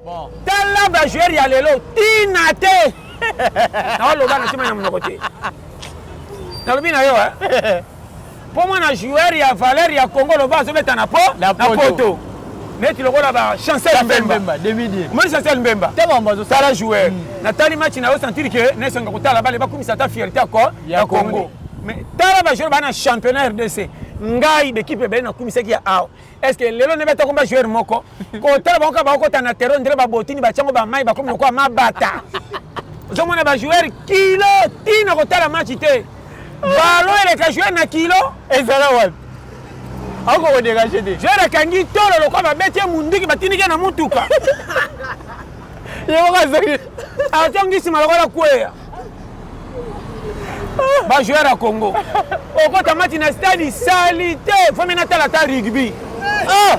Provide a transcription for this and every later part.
Bon. Tala ba joueur ya lelo tina te. Naoloba na nsima ya monoko te. Nalobi na yo eh. Mpo mwana joueur ya valeur ya Congo loba azobeta na po na poto. Neti lokola ba Chancel Mbemba. Omoni Chancel Mbemba. Tala joueur. Natali match na yo sentir que nesonga kotala bale bakumisa ata fierté ya Congo. Mais tala ba joueur bana championnat RDC. Ngai d'équipe ebele nakumisaki ya awa. Est ce que lelo nde beta komba joueur moko kotala bango kaka bakokota na terrain ndele babotini batyango bamai bakomi lokola mabata ozomona bajoueur kilo ntina kotala match te balo eleka joueur na kilo ezala wapi akoki kodegage te joueur akangi tolo lokola babeti ye munduki batindiki ye na mutuka ye moko azongi azongi nsima lokola kweya bajoueur ya congo okota mati na stade salite fomi natala ata rugby ah!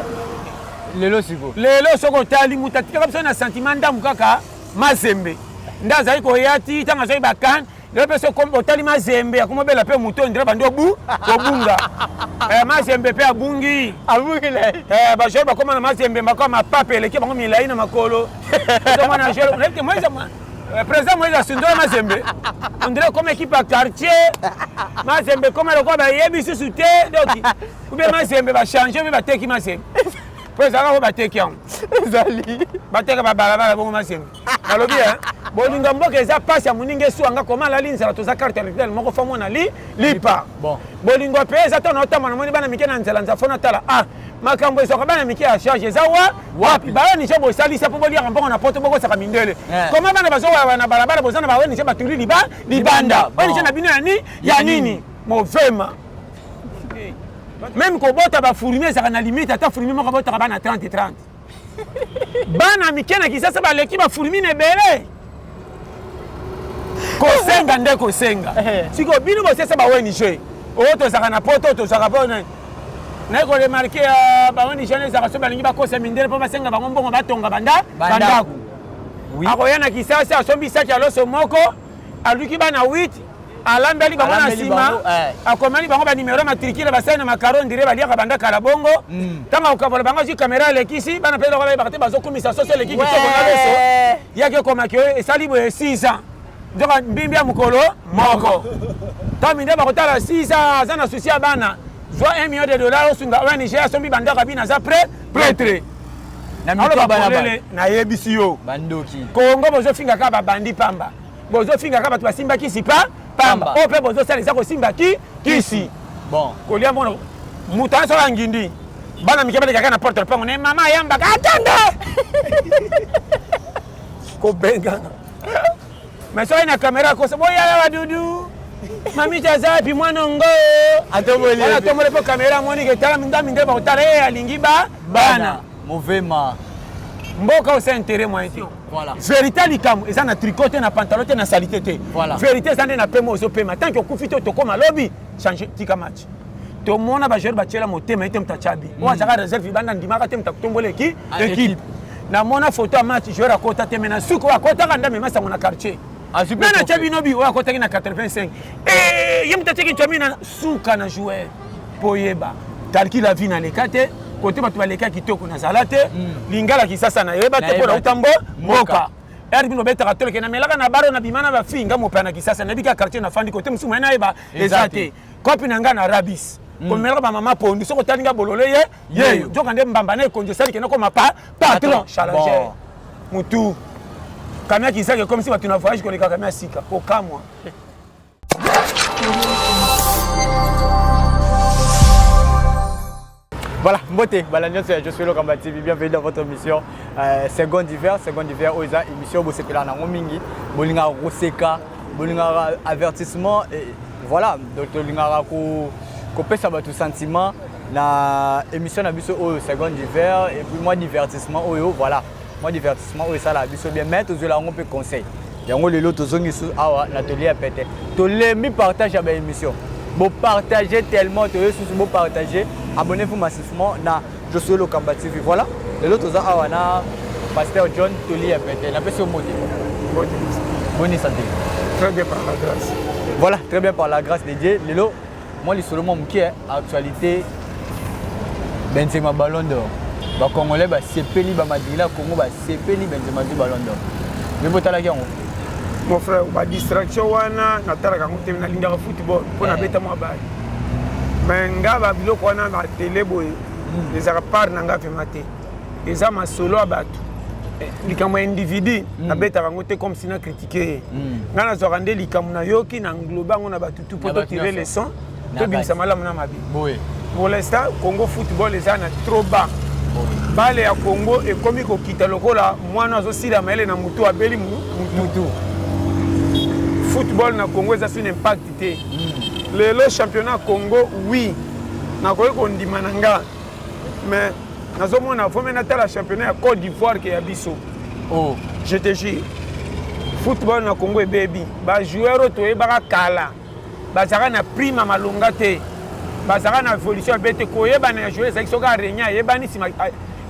Lelo siko lelo soki otali moto atikaka biso na sentiment ndambu kaka Mazembe nde azali koya ti ntango azali bakane. Lelo mpe soki otali Mazembe akomobela mpe moto ondire bandi obu kobunga. Eh, Mazembe mpe abungi. Abungi na ye. Eh, ba joueur bakoma na Mazembe bakoma mapape eleki bango milai na makolo. Ozomona joueur nayebi te Moïse eh, président Moïse asundola Mazembe. On dirait comme équipe ya quartier. Mazembe koma lokola bayebi susu te donc ou bien Mazembe ba changer ou bien bateki Mazembe. Po ezalaka oyo bateki yango. Ezali. Bateka ba balabala bongo Mazembe. Nalobi hein, bolingo mboka eza pasi ya moninga esuwa nga koma alali nzala toza carte électorale moko fo mona li lipa. Bon. Bolingo pe eza to na otamba namoni bana mike na nzela nzela fo natala ah makambo ezwaka bana mike ya charge eza wa wapi ba ONG bosalisa mpo boliaka mbongo na poto bokosaka mindele Eh. koma bana bazowawa na balabala boza na ba ONG batuli liba libanda Libanda. Bon. ONG na bino ya ni ya nini movema meme kobota ba fourmi ezalaka na limite ata fourmi moko abotaka bana 30 30 bana mike na kisasa baleki ba fourmi na ebele kosenga nde kosenga Eh. sikoyo bino bosesa ba ONG oyo tozalaka na poto tozalaka po nani naye koremarke ya ba ONG wana ezalaka so balingi bakosa mindele mpo basenga bango mbongo batonga banda Bandako. bandako Oui. akoya na kisasa asombi saki ya loso moko aluki bana 8 alambeli bango na Alambeli nsima bango, eh. akomeli bango banimero ya matricule basali na makaro ndire baliaka banda kala bongo ntango akokabola bango azwi kamera alekisi bana mpe eloko bayebaka te bazokumisa soso eleki kitoko na loso yaki ekomaki oyo esali boye 6 ans nzoka mbimbi ya mokolo moko ntango minde bakotala 6 ans aza na susi ya bana zwa 1 million de dollars osunga ONG asombi bandako abina aza prêtre Na mito aloba ya bana polele nayebisi yo bandoki. Kongo bozofinga kaka babandi pamba bozofinga kaka bato basimba kisi pa pamba oyo mpe bozosala eza kosimba ki kisi Bon. Kolia mbono moto asola ngindi bana mike balekaka na porte lopango ne mama ayambaka akende kobengana mais soki na kamera akosa boyaya badudu mamiti aza wapi mwana ngo Atomboli wana atomboli mpo kamera amoni ke tala ndami nde bakotala ye alingi ba bana Movema. Mboka osa intérêt moyen te. Voilà. Vérité likambo eza na tricot te na pantalon te na salite te. Voilà. Vérité eza nde na pema ozopema tant que okufi te tokoma lobi change tika match. Tomona ba joueur batiela motema ye te moto atya bi. Oyo azalaka réserve libanda ndimaka te moto akotombola eki Ah, équipe. équipe. Namona photo ya match joueur akota te mais na suka oyo akotaka nde amema sango na quartier. Azwi mpe Nani atya trophée. bino bi oyo akotaki na 85 Eh, ye moto atiaki ntwami na suka na joueur mpo oyeba calcul ya vie naleka te kote bato baleka kitoko nazala te lingala kisasa nayeba te mpo nauta mbo mboka ere bino obetaka toleke namelaka na baro nabima na bafi nga mopaya na kisasa nayebi kaka quartier nafandi kote mosusu moye nayeba eza te kopi na nga na rabis komelaka bamama pondu soki otali nga bolole ye yeyo nzoka nde mbamba na ekonzi esali kende koma pa patron challenger mutu kamia kisaka ekomisi bato na voyage koleka kamia sika kokamwa. Voilà, Mbote, Bala nyonso ya Josué Lokamba TV, bienvenue dans votre émission euh, Seconde d'hiver, Seconde d'hiver oyo eza émission bosepela nango mingi, bolingaka koseka, bolingaka avertissement et voilà, donc tolingaka ko kopesa bato sentiment na émission na biso oyo Seconde d'hiver et puis moi divertissement oyo, voilà, moi divertissement oyo esalaka biso bien, mais tozwela yango mpe conseil. Yango lelo tozongi su awa na toli ya pete. Tolembi partage ya ba émission. Bo partager tellement toye susu bo partager. Abonnez-vous massivement na Josué Lokamba TV. Voilà. Lelo toza awa na Pasteur John Toli ya pete. Na pesi yo mbote. Bonne santé. Très bien par la grâce. Voilà, très bien par la grâce de Dieu. Lelo, moi lisolo mwa moke actualité Benzema Ballon d'Or. Bacongolais basepeli, bamadrila Congo basepeli, Benzema azwi Ballon d'Or. Yo mpe otalaki yango? Mon frère, badistraction wana natalaka yango te. Nalingaka football mpo nabeta mwa balle, mais nga babiloko wana na tele boye ezalaka part na nga vraiment te. Eza masolo ya bato, likambo ya individu nabetaka yango te comme si na critique ye. Nga nazwaka nde likambo nayoki na englobe yango na bato tu mpo Na bato totire nyonso. Leçon Na tobimisa kati. Malamu na mabe. Boye. Pour l'instant, Congo football eza na trop bas. Balle ya Congo ekomi kokita lokola mwana azosila mayele na motu, abeli mutu. Football na Congo eza sur impact te. Lelo championnat Congo, oui, nakoki kondima na nga, mais nazomona vomi natala championnat ya Côte d'Ivoire ke ya biso. Oh. Je te jure, football na Congo ebebi. Bajoueur oyo toyebaka kala bazalaka na prime ya malonga te, bazalaka na évolution ya be te. Koyebana ya joueur ezalaki soki arenya ayebani, nsima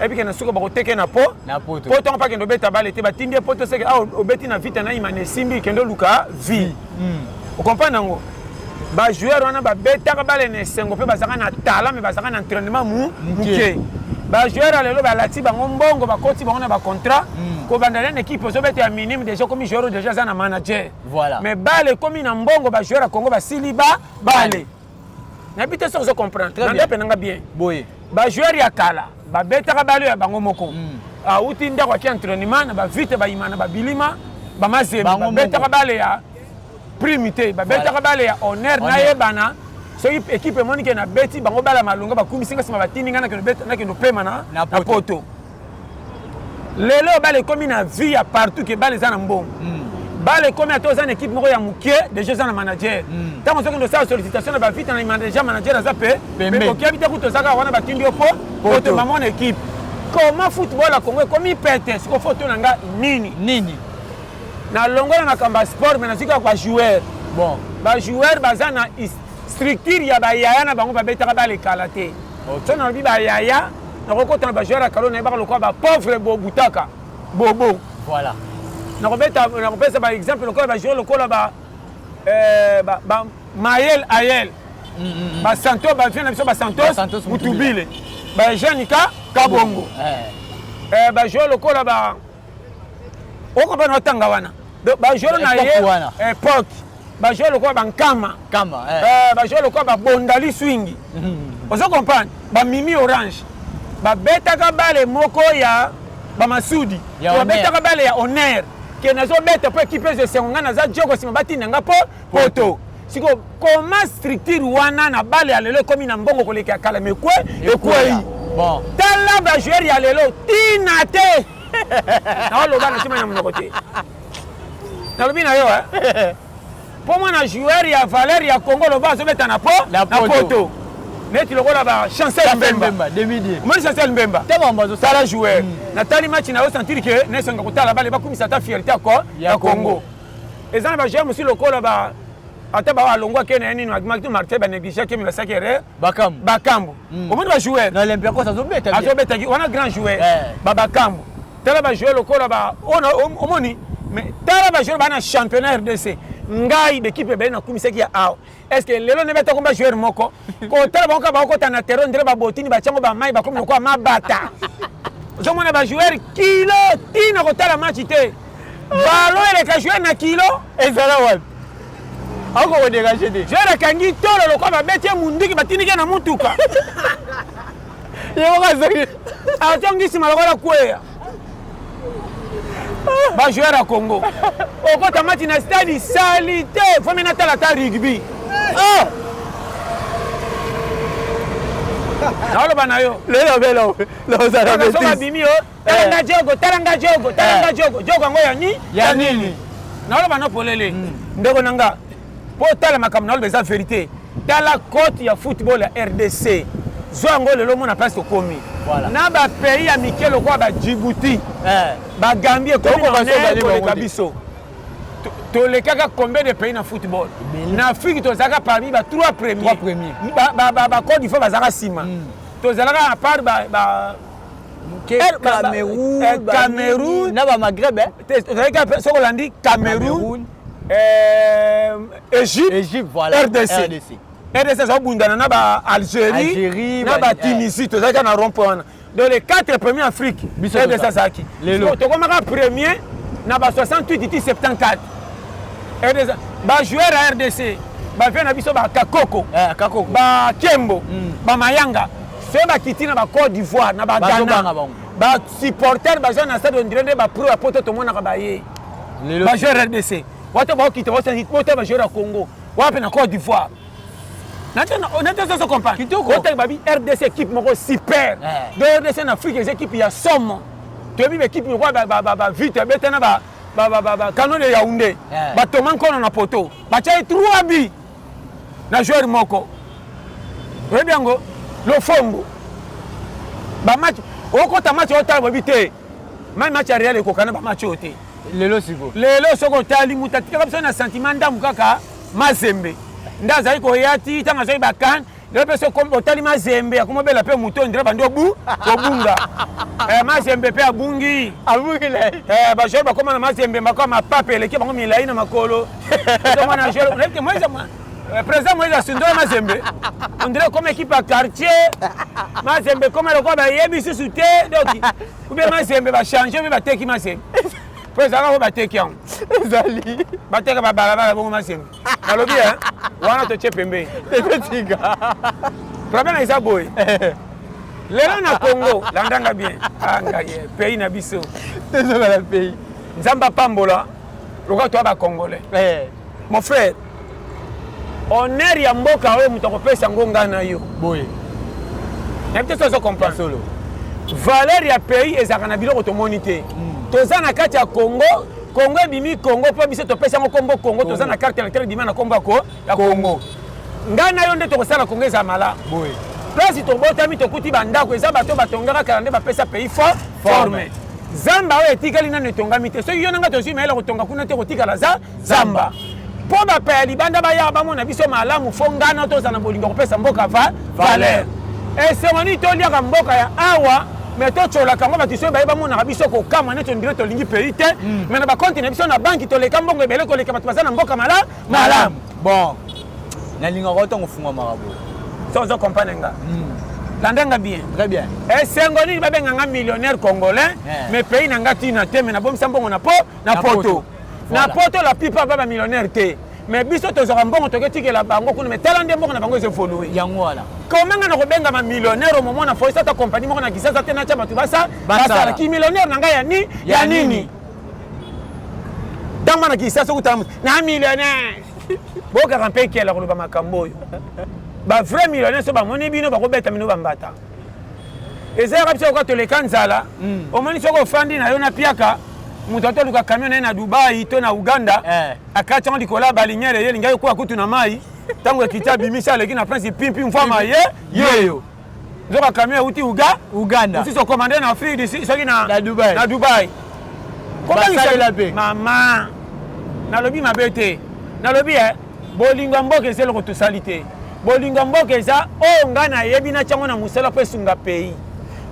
ayebike na suka bakoteke na po Na poto. Po ntongo mpe akende obeta balle te, batindi ye poto seke awa obeti na vita na imana esimbi, kende oluka vie. Okomprendre yango? Bajoueur wana babetaka balle na esengo mpe bazalaka na talent, mais bazalaka na entraînement mu moke. Bajoueur ya lelo balati bango mbongo, bakoti bango na bacontrat. Kobanda nene équipe ozobeta ya minime, déjà komi joueur oyo déjà aza na manager. Voilà. Mais balle ekomi na mbongo, bajoueur ya Congo basili ba balle. Nayebi te soki ozo comprendre. Très Na bien. nde mpe nanga bien. Boye. Bajoueur ya kala babetaka balle ya bango moko, awuti ndako aki entraînement na bavite, bayima na babilima, bamazembe. Bango Babetaka moko. balle ya prime te, babetaka balle ya honneur. Honneur. Nayebana soki équipe emoni ke nabeti bango bala malonga, bakumisi nga, nsima batindi nga nakende opema na Na na poto. poto. Lelo balle ekomi na vie ya partout ke balle eza na mbongo. Balle ekomi, ata oza na équipe moko ya moke, déjà eza na manager. Ntango ozokende osala sollicitation na bavite na déjà manager aza pe. Pembeni. Okiabi te kutu oza kaka wana, batindi yo po poto mama na équipe. Comment football ya Congo ekomi pete? Siko fo to na nga nini? Nini? Nalongola makambo ya sport, mais nazwi kaka bajoueur. Bon. Bajoueur baza na structure ya bayaya na bango, babetaka balekala te. So nalobi bayaya, nakokota na bajoueur ya kalo, nayebaka lokola bapauvre bobutaka bobo. Voilà. Nakobeta, nakopesa baexemple lokola bajoueur lokola ba ba Mayel Ayel, basantos, bavie na biso basantos. Basantos. Mutubile, bajeune ka Kabongo. Bajoueur lokola ba okompana otanga wana. Donc bajoueur na ye Époque wana. Époque, bajoueur lokola bankama. Kama. Bajoueur lokola babondali swingi, ozo comprendre, bamimi orange, babetaka balle moko ya bamasudi. Ya honneur. Babetaka balle ya honneur ke nazobeta mpo équipe ezo esengo, ngai naza joko, nsima batinda nga mpo poto. Siko comment structure wana na balle ya lelo ekomi na mbongo koleka ya kala, mekwe ekwei? Bon. Tala bajoueur ya lelo, ntina te. Naoloba na nsima na monoko te. Nalobi na yo, mpo mwana joueur ya valeur ya Congo loba azobeta na po Na na poto. poto, neti lokola ba Chancel Mbemba. Mbemba demi-dieu. Omoni Chancel Mbemba? Te, bamba azosala. Tala joueur, natali match na yo, sentir ke nesonga kotala balle, bakumisa ata fierté ya Ya ya Congo. Congo. Eza na bajoueur mosusu lokola ba ata ba alongwa ke na ye nini, Martin Martin, banéglige ke, basalaki erreur. Bakambu. Bakambu, omoni bajoueur? Na Olympiakos azobeta bien. Azobetaki wana, grand joueur. Babakambu, tala bajoueur lokola ba oyo omoni, mais tala bajoueur baa na championnat RDC. Ngai baekipe ebele nakumisaki ya awa, est ce que lelo nde betako bajoueur moko kotala bango kaka bakokota na terrain ndele babotini, batiango bamai, bakomi lokola mabata. Ozomona bajoueur kilo, ntina kotala match te, ballon eleka joueur na kilo. Ezala wapi? Ako kodéranger te. Joueur akangi tolo lokola babeti ye munduki, batindiki ye na mutuka. Ye moko azongi. Atongi nsima lokola kweya. Bajoueur ya Congo, okota match na stade sali te, fomi natala ata rugby. Ah! Naoloba na yo. Lelo belo lozala. Soki bêtise. abimi yo, tala nga jogo, tala nga jogo, tala nga jogo, jogo yango ya ni Ya nini? Naoloba no polele, ndeko na nga, mpo tala makambo naoloba eza vérité. Tala cote ya football ya RDC, zwa yango lelo, omona place tokomi. Voilà. Na bapays ya mike lokola badjibouti, bagambie, ekomi Toko na baso honneur gagner koleka bango te. biso. Tolekaka combien de pays na football? Na Afrique tozalaka parmi ba trois premiers. Trois premiers. Bacôte d'Ivoire bazalaka nsima, tozalaka à part ba Cameroun. Cameroun. Na bamagreb. Tozalaki soki olandi Cameroun, Égypte. Égypte, voilà. RDC. RDC. RDC azobundana na baalgérie Algérie, na batunisie. Tozalaki na rond point wana. Dans les 4 premiers Afrique, Biso RDC toza. azalaki. Lelo. Sikoyo tokomaka premier na ba 68 ti 74. RDC ba joueur ya RDC bavie na biso ba Kakoko, Eh, Kakoko. ba Kembo, ba Mayanga, soki bakiti na ba Côte d'Ivoire, na ba Bazobanga Ghana, bango. ba supporter baza na stade, on dirait nde ba pro ya poto tomonaka baye. Lelo. Ba joueur RDC wata bakokita bota ba joueur ya Congo wapi na Côte d'Ivoire. Nati ozo comprendre? Kitoko. Otali babi RDC équipe moko super. Eh. Donc RDC na Afrique eza équipe ya somo. Toyebi baéquipe lokola bavite ebeta na bacanon de Yaoundé. Eh. Batoma nkono na poto, batyai 3 bi na joueur moko. Oyebi yango lofombo bamatch okota match otala boyebi te mai match ya Real ekokana bamatch oyo te. Lelo sikoyo. Lelo soki otali, moto atikaka biso na sentiment ndambu kaka Mazembe nde azali koya ti ntango azali bakane. Lelo mpe soki otali Mazembe akomobela mpe moto ondire bandi obu kobunga. Eh, Mazembe mpe abungi. Abungi na ye. Eh, bajoueur bakóma na Mazembe bakoma mapape eleki bango milai na makolo. Ozomona joueur, oyebi te Moïse, président Moïse asundola Mazembe, on dirait comme équipe ya quartier. Mazembe koma lokola bayebi susu te. Donc ou bien Mazembe bachange mpe bateki Mazembe mpo ezalaka oyo bateki yango. Ezali. Bateka babalabala bongo Mazembe. Nalobi wana totie pembeni. Ekotika. Problème eza boye lelo na Congo, landanga bien. Ah, ngai ye, pays na biso. Tozongala pays. Nzambe apambola lokola toya bacongolais. Eh, Mon frère, honneur ya mboka oyo moto akopesa yango ngai na yo. Boye. Nayebi te so ozo comprendre. Solo. Valeur ya pays ezalaka na biloko tomoni te. Toza na kati ya Congo. Congo ebimi Congo mpo biso topesi yango nkombo Congo. Toza na carte électeur ebima na nkombo ya Congo. Ngai na yo nde tokosala Congo eza malamu. Boye. Place tobotami, tokuti bandako eza bato batongaka kala nde bapesa pays forme. Zamba oyo etikali nano etongami te. Soki yo na ngai tozwi mayele kotonga kuna te, kotikala za zamba mpo bapaya libanda baya bamona biso malamu. Fo ngana tozala na bolingo kopesa mboka va valeur. Esengo nini toliaka mboka ya awa mais totyolaka yango? Bato soki baye bamonaka biso kokamwa neti on dirait tolingi pays te, mais na bacompte na biso na banki toleka mbongo ebele koleka bato baza na mboka malamu. Bon, nalingaka ntango ofungwamaka boye. So ozo comprendre nga, landanga bien. Très bien. Esengo nini babenganga millionnaire congolais, mais pays na nga ntina te, mais nabomisa mbongo na po na Na poto. poto. Na Voilà. poto, la plupart ba bamillionnaire te, mais biso tozwaka mbongo toketikela bango kuna. Mais tala nde mbongo na bango ezoévolue. Yango wana. Koma nga na kobengama millionnaire au moment na foyisa ata compagnie moko na Kisasa te, natya bato basa Basala. basala ki millionnaire na ngai ya ni ya Ya nini? nini? Ntango bana Kisasa okutana na millionnaire, bokaka mpe ekela koloba makambo oyo. Bavrai millionnaire so bamoni bino, bakobeta bino bambata. Ezalaka biso koka toleka nzala. Omoni, soki ofandi na yo na piaka, moto atoluka camion na ye na Dubai to na Uganda, akati yango likolo ya baliniere, ye elingaki koya kutu na mai. Ntango ekiti, abimisi, aleki na Prince Pimpi mfwama ye yeyo. Nzoka camion euti Uga Uganda. Mosusu okomande na Afrique du Sud, soki na Na Dubai. Na Dubai. Basalela mpe. Mama, nalobi mabe te. Nalobi e bolingo ya mboka eza eloko tosali te. Bolingo ya mboka eza oyo ngai nayebi natyango na mosala mpo esunga pays.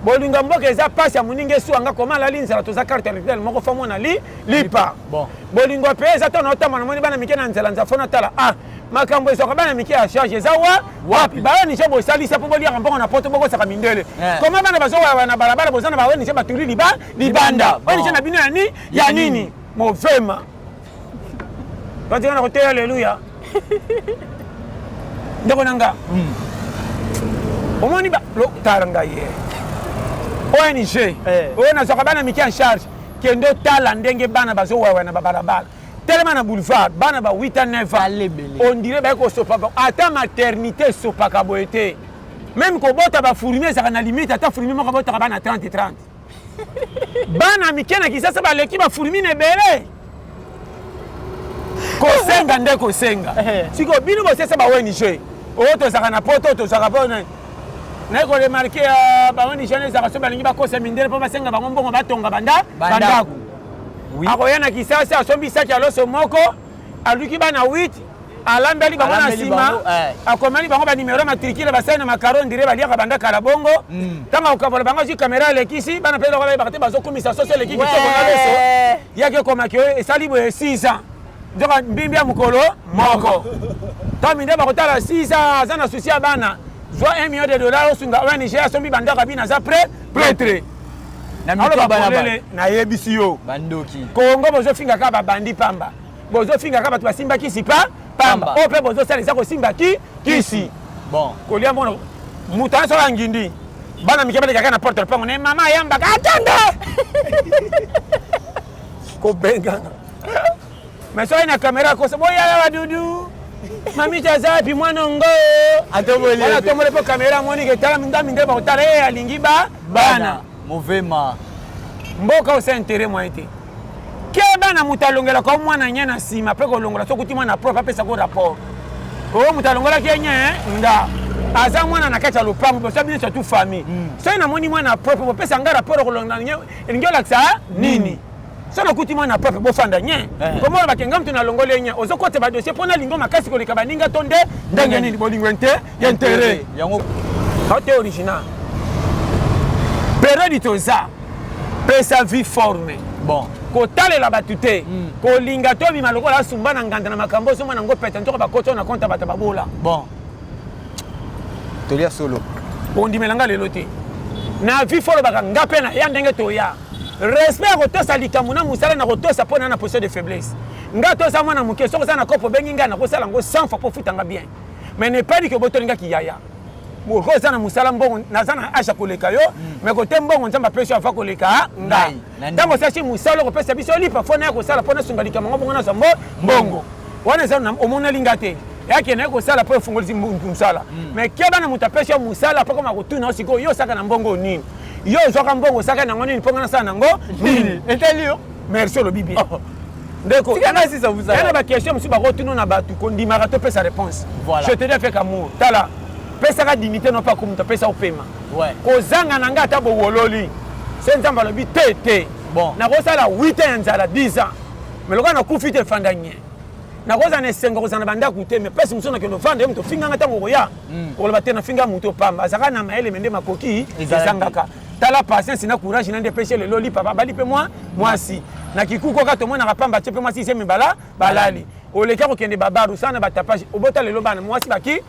Bolingo ya mboka eza mpasi ya moninga esuwa nga koma alali nzala. Toza carte électorale moko, fo mona li lipa. Bon. Bolingo ya pays eza ntango naotamba, namoni bana mike na nzela nzela, fo natala: ah, makambo ezwaka bana mike ya charge eza wa wapi? Ba ONG bosalisa mpo boliaka mbongo na poto, bokosaka mindele. Koma bana bazowawa na balabala, boza na ba ONG batuli libanda. Libanda. ONG na bino ya ni ya nini? Movema batika na koteya aleluya. Ndeko na nga, omoni tala ngai ye ONG oyo nazwaka bana mike en charge. Kende otala ndenge bana bazowawa na babalabala. Telema na boulevard, bana ba 8 ans, 9 ans. Balebele. On dirait baye kosopa. Ata maternité esopaka boye te. Même kobota bafourmi ezalaka na limite. Ata fourmi moko abotaka bana 30 30. Bana mike na Kisasa baleki bafourmi na ebele. Kosenga nde kosenga. Sikoyo bino bosesa ba ONG oyo tozalaka na poto, tozalaka mpo naye koremarquer ba ONG wana ezalaka so balingi bakosa mindele mpo basenga bango mbongo batonga banda Bandako. bandako. Oui. Akoya na Kisasa, asombi saki ya loso moko, aluki bana 8, alambeli bango na Alambeli nsima, bango, eh. akomeli bango banimero matricule, basali na makaro ndire baliaka banda kala bongo. Ntango akokabola bango, azwi kamera, alekisi bana mpe eloko bayebaka te, bazokumisa soso eleki kitoko na loso. Yaki ekomaki oyo esali boye 6 ans, nzoka mbimbi ya mokolo moko. Ntango minde bakotala 6 ans, aza na souci ya bana. Zwa 1 million de dollars osunga ONG asombi bandako abi naza prêt prêtre. Na mito bana ba. Nayebisi yo. Bandoki. Congo bozofinga kaka babandi pamba. Bozofinga kaka bato basimba kisi pa pamba. Oyo mpe bozosala eza kosimba ki kisi. Bon. Kolia mona moto wana soki angindi bana mike balekaka na porte lopango ne mama ayambaka akende kobengana mais soki na kamera akosa boyaya badudu mamiti aza wapi mwana ngo atomboli mpo kamera amoni ke tala ndami nde bakotala ye alingi ba bana movema mboka osa intérêt moyen te keba na moto alongelaka mwana nye na nsima mpe kolongola soki kuti mwana propre apesako rapport oyo moto alongolaki ye nye nga aza mwana na kati ya lopango bosa bino surtout famille soki namoni mwana propre bopesa nga rapport kolongola nye elingi olakisa nini soki nakuti mwana propre bofanda nye komona bakenga moto nalongoli ye nye ozokota badossier mpo nalingo makasi koleka baninga to nde ndenge nini bolingo nte ya intérêt yango te original periode toza pesa vie forme bon kotalela bato te kolinga tobima lokola asumba na nganda na makambo ozomona yango pete ntoko bakoti oyo na konta bato babola. Bon, tolia solo. Ondimela nga lelo te na vie fo olobaka nga mpe na ya ndenge toya respect ya kotosa likambo na mosala na kotosa mpo na na position de faiblesse. Nga toza mwana moke, soki oza na kopo obengi ngai nakosala yango 100 fois mpo ofutanga bien, mais n'est pas dit ke obotolinga yaya moko oza na mosala mbongo. Naza na age ya koleka yo, mais kote mbongo Nzambe apesi yo ava koleka ngai. Ntango osalisi mosala okopesa biso lipa, fo naya kosala mpo nasunga likambo yango bongo nazwa mbongo wana eza omoneli nga te yake naye kosala mpo efungolisi mosala. Mais keba na moto apesi yo mosala mpo koma kotuna yo sikoyo: yo osaka na mbongo nini? Yo ozwaka mbongo osaka nango nini? Mpo nga nasala nango nini? Etali yo. Merci, olobi bien ndeko. Ya na baquestion mosusu bakotuna na bato kondimaka topesa réponse. Je te dis avec amour, tala, pesaka dignité no mpe akumuta apesa opema kozanga na ngai ata bowololi se Nzambe alobi te te. Nakosala 8 ans ya nzala, 10 ans, mais lokola nakufi te, efanda nye. Nakozala na esengo kozala na bandako te, mais place mosusu nakende ofanda ye moto ofinganga ntango okoya okoloba te nafinga moto opamba azalaka na mayele me nde makoki ezangaka. Tala patience na courage na nde epesi lelo lipa babali mpe mwa mwasi na kikuku kaka tomonaka pamba tie mpe mwasi zemi bala balali oleki akokende babaru sana batapage obota lelo bana mwasi baki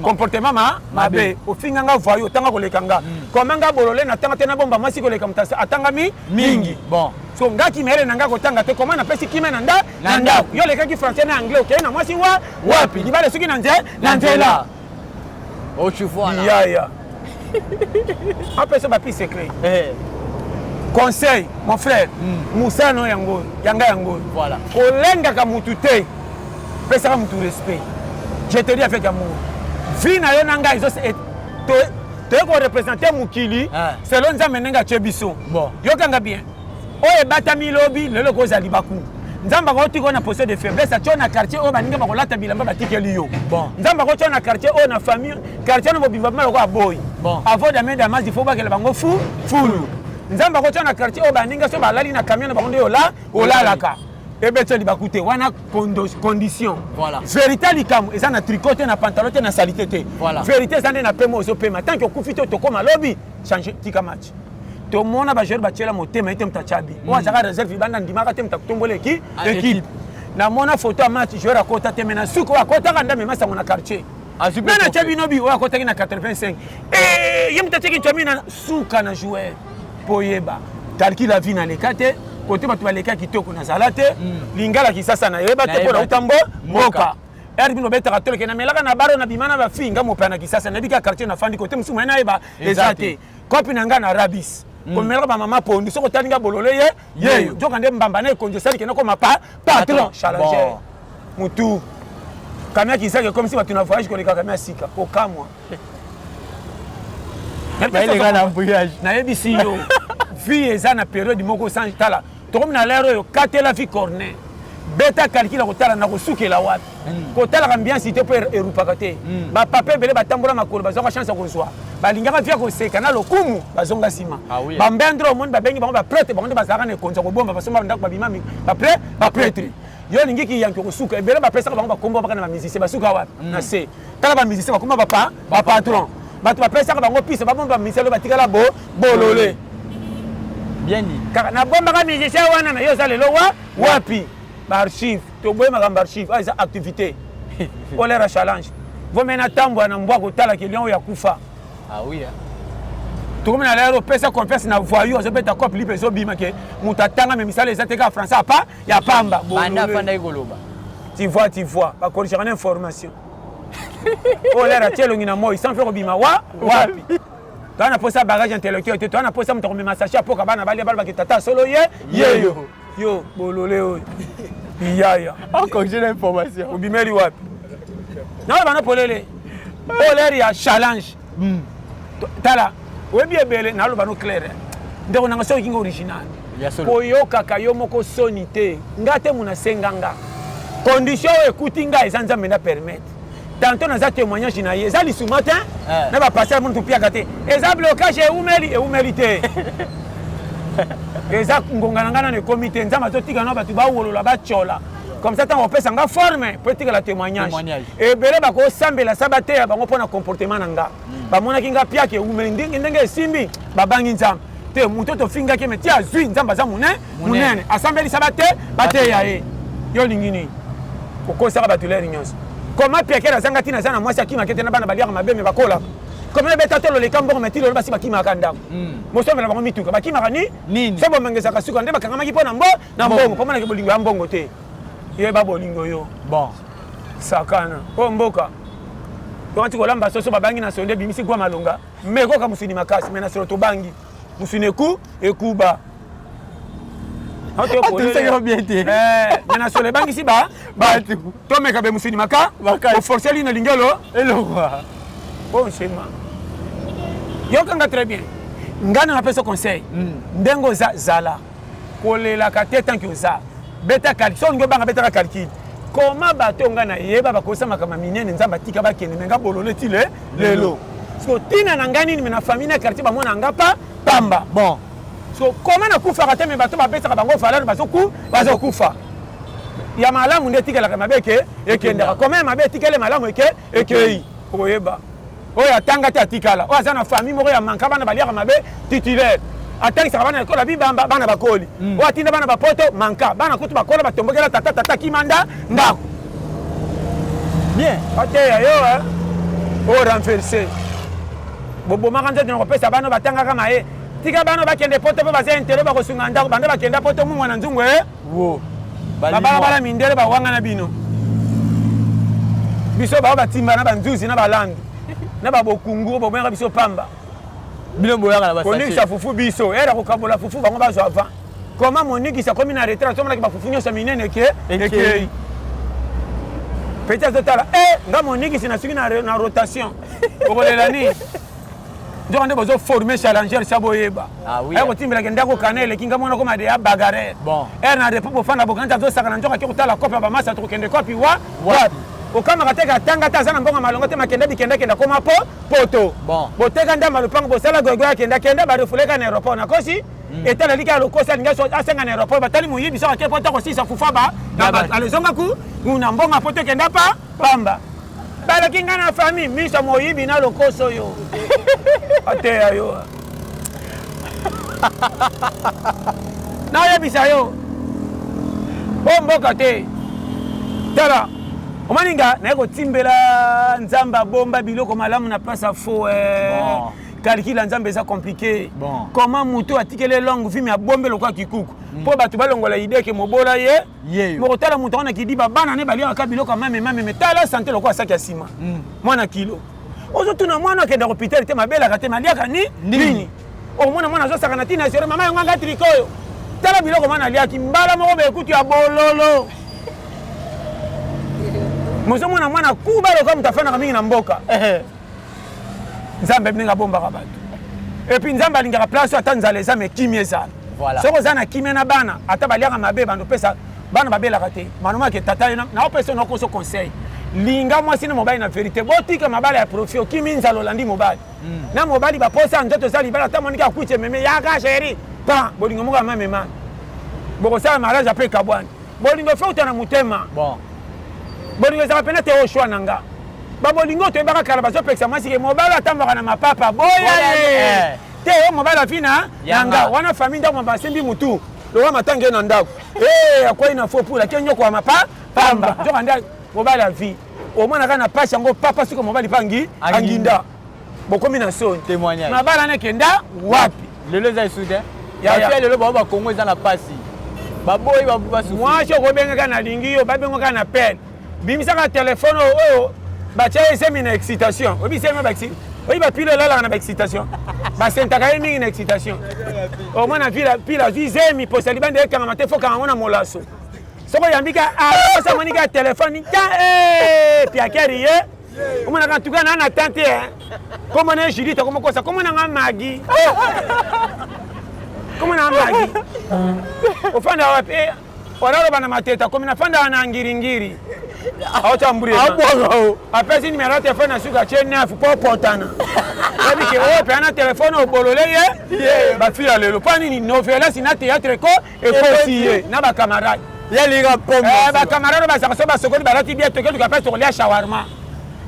comportement ma mabe. Ofinga nga voyou, otanga koleka nga koma nga bolole natanga te, nabomba mwasi koleka moto atangami mingi. Bon so nga kimayele na nga kotanga te, koma napesi kima na nda na ndako. Yo olekaki français na anglais, okei na mwasi wa wapi libala soki na na nzela. Yaya apesa bapi secret conseil, mon frère, mosala no yango yanga yango. Kolengaka mutu te, pesaka mutu respect. Je te dis avec amour, vie na yo na ngai toye koreprésenter mokili selon Nzambe ndenge atie biso. Yokanga bien oyo ebatami lobi lelo ekozala libaku. Nzambe akotika oyo na position de faiblesse, atio na quartier oyo baninga bakolata bilamba batikeli yo. Nzambe akotia na quartier oyo na famille quartier na mobimba bima lokola boyi avant dame damas, il faut bakela bango fu fulu. Nzambe akotia na quartier oyo baninga so balali na camion na bango nde olalaka ebetya libaku te wana condition. Vérité likambo eza na tricot te, na pantalon te, na saleté te. Vérité eza nde na pema ozopema tant que okufi te. Tokóma lobi change tika match tomona bajoueur batiela motema ye te moto atyabi oyo azalaka réserve libanda ndimaka te moto akotombola équipe. Namona photo ya match, joueur akota te, mais na suki oyo akotaka nde amema sango na quartier nani atya bino bi oyo akotaki na 85 ye moto atiaki ntwami na suka na joueur mpo oyeba calcul la vie. Naleka te kote bato baleka kitoko, nazala te lingala kisasa nayeba te mpo nauta mbo mboka ere bino obetaka toleke namelaka na baro na bima na bafi nga mopaya na Kisasa nayebi ka quartier nafandi kote mosusu moye nayeba eza te kopi na nga na rabis komelaka bamama pondu. Soki otali nga bolole ye yeyo nzoka nde mbamba na ekonzi osali kende koma pa patron challenger mutu kamia kisaka ekomisi bato na voyage koleka kamia sika kokamwa. Nayebisi yo, vie eza na période moko sans tala tokomi na lere oyo katela vie corner beta calcul ya kotala na kosukela wapi. Kotalaka ambiance te mpo erupaka te. Bapapa ebele batambola makolo bazwaka chance ya kozwa balingaka via koseka na lokumu bazonga nsima. Bambendre omoni babengi bango baprêtre, bango nde bazalaka na ekonzi ya kobomba basomba ndako babima baprêtre. Yo olingi kiyanki kosuka ebele bapesaka bango bakombo baka na bamusicien basuka wapi na se. Tala bamusicien bakoma bapatron, bato bapesaka bango pise babomba bamusicien lo batikala bo bolole. Bien dit. Kaka nabombaka musicien wana na yo oza lelo wa wapi baarchive toboye makambo archive. Ah, eza activité olera challenge. Vome natambola na mbwa kotalaka elion oyo akufa. Ah oui, hein. Tokomi na lero opesa confiance na voyou azobeta cope lipe ezobima ke moto atanga me misala eza te kaka français apa ya pamba. Banda afandaki koloba. Tu vois, tu vois, bakolisaka na information. Oyo lero atie elongi na moi sans faire kobima wa wapi. Toa na posa bagage intellectuel te, toa na posa moto akomema sachet apoka bana balia balobaki tata solo ye yeyo. Yo bolole oyo. Yaya. Encore j'ai l'information. Obimeli wapi? Nayo bana polele. Oyo lero ya challenge. Tala, oyebi ebele naloba no clair. Ndeko nanga soki kinga original. Koyokaka yo moko soni te. Nga te muna senga nga. Condition oyo ekuti nga eza Nzambe na permettre. Tantôt naza témoignage na ye. Eza lisuma te. Na ba pasteur muntu piaka te. Eza blocage eumeli eumeli te. Eza ngonga na nga nano ekomi te. Nzambe azotika na bato bawolola batyola. Comme ça ntango opesa nga forme po etikala témoignage. Ebele bakosambela sa bateya bango mpo na comportement na nga. Bamonaki nga piaka eumeli ndenge ndenge esimbi babangi Nzambe. Te moto tofingaki me ti azwi Nzambe aza monene monene asambelisa bate bateya ye. Yo olingi nini? Okosaka bato lere nyonso. Koma piakere azanga ntina aza na mwasi akimaka te na bana baliaka mabe me bakolaka. Koma ebeta tolo leka mbongo me ti lelo basi bakimaka ndako. Mosombela bango mituka bakimaka ni nini? So bomengesaka suka nde bakangamaki mpo na mbo na mbongo mpo monaki bolingo ya mbongo te. Yeba bolingo yo. Bon. Sakana. O mboka. Tokanti kolamba soso babangi na sonde bimisi gwa malonga. Me koka musuni makasi me na solo tobangi. Musuni eku ekuba. Atolisaki bien te. Me na solo ebangisi ba batu. Tomeka be musuni maka. Oforce lino lingelo. Eloko. Bon schéma. Yokanga très bien. Ngana napesa conseil. Ndenge oza zala. Kolelaka te tant que oza. Beta calcul. Soki olingi obanga betaka calcul. Comment bato nga nayeba bakosa makambo minene Nzambe atika bakende me nga bolole ti le lelo. So tina na nga nini me na famille na quartier bamona nga pa pamba. Bon. So comment nakufaka te me bato bapesaka bango valeur bazoku bazokufa. Ya malamu nde etikalaka mabe eke ekendaka. Comment ya mabe etikali malamu eke ekei. Okoyeba. Oyo atanga te atikala. Oyo aza na famille moko ya manka bana baliaka mabe titulaire. Atangisaka bana ekola bibamba bana bakoli. Oyo atinda bana bapoto manka bana kutu bakola batombokela tata tata kimanda ndako. Bien. Bateya yo hein. Oyo renverser. Bobomaka nzoto na kopesa bana batangaka maye. Tika bana bakende poto mpo baza intelo bakosunga ndako banda bakenda poto mungwa na nzungu eh. Wo. Babalabala mindele bawanga na bino. Biso bao batimba na banzuzi na balandi na babokungu boboyaka biso pamba. Bino boyaka na basachet. Koningisa fufu biso, era kokabola fufu bango bazwa avant. Comment Monique akomi na retraite azomonaki bafufu nyonso minene eke ekei. Petit azotala eh nga Monique nasuki na rotation. Okolela nini? Nzoka nde bozo former challenger sa boyeba. Ah oui. Ayo kotimbelaka ndako kana eleki nga mwana koma de ya bagarre. Bon. Er na repos bofanda bokanisa azosaka na nzoka ake kotala kope ya bamasa tokokende kopi wa wapi. Okamaka te katanga te aza na mbongo malongo te makenda bikenda kenda koma po poto. Bon. Boteka ndamba lopango bosala gogo akenda kenda barefuleka na aéroport nakosi. Etala lika lokosi alingi asenga na aéroport batali moyibi soki ake poto akosisa fufa ba na bato alezonga ku na mbongo poto ekenda pa pamba. Balaki nga na famille miso moyibi na lokoso yo. Ateya yo. Nayebisa yo. O mboka te. Tala. Omoni nga naye kotimbela Nzambe abomba biloko malamu na place ya faux. Bon. Calcul ya Nzambe eza compliqué. Bon. Comment moto atikeli longue vie mais abombe lokola kikuku. Po bato balongola idée ke mobola ye. Yeyo. Moko tala moto wana kidiba bana ne baliaka biloko ya mame mame mais tala santé lokola saki ya nsima. Mwana kilo. Ozotuna mwana akenda hôpital te mabelaka te maliaka ni nini. Omona mwana azosaka na tina zero mama yango anga triko oyo. Tala biloko mwana aliaki mbala moko bekutu ya bololo. Mozomona mwana kuba lokola moto afandaka mingi na mboka. Nzambe ndenge abombaka bato. Et puis Nzambe alingaka place ata nzala eza mais kimia ezala. Voilà. Soki oza na kimia na bana ata baliaka mabe bando pesa bana babelaka te. Manoma ke tata yo na opesa na koso conseil. Linga mwasi na mobali na vérité. Botika mabala ya profit okimi nzala olandi mobali. Na mobali baposa nzoto eza libala ata moniki akuti meme yaka chérie. Pa bolingo moko ya mame mame. Bokosala mariage ape kabwani. Bolingo fe uta na motema. Bon. Bolingo ezalaka pena te oyo choix na nga. Ba bolingo toyebaka kala bazopekisa mwasi ke mobali atambwaka na mapapa boya ye. Te oyo mobali afina na nga wana famille ndako basimbi mutu lokola matanga ye na ndako. Eh akwei na faux pour ake nyoko ya mapa pamba. Nzoka nde mobali ya vie. Omonaka na pasi yango, papa suka mobali mpe angi anginda, bokomi na soni. Témoignage. Mabala wana ekenda wapi? Lelo eza esu te. Bafia lelo bao bakongo eza na pasi, baboyi basufi. Mwasi okobengaka nalingi yo, babengaka na pele, bimisaka telefone oyo batya ezemi na excitation. Oyebi zemi oyi bapile elalaka na baexcitation, basentaka ye mingi na excitation. Omona pile azwi zemi, posa libanda ekangama te, fokanga yango na molaso. Soki oyambi ka aosa amoni ka telefone ta piakeri ye, omonaka ntuka na na tante kombo na ye Judith, akomokosa kombo na nga Magi, kombo na nga Magi. Ofanda wapi? Olaloba na Mateta, komi nafandaka na Ngiringiri. Aotya mburi, apesi nimero ya telefone na suka, atie 9 mpo potana yebi ke oyo mpe ana telefone obolole ye. Bafille ya lelo, mpo nini novelas na théâtre ko ekosi ye na bacamarade? Yalinga pombe. Bacamarade bazalaka so basokoli, balati bien, tokeluka mpe tokolia shawarma,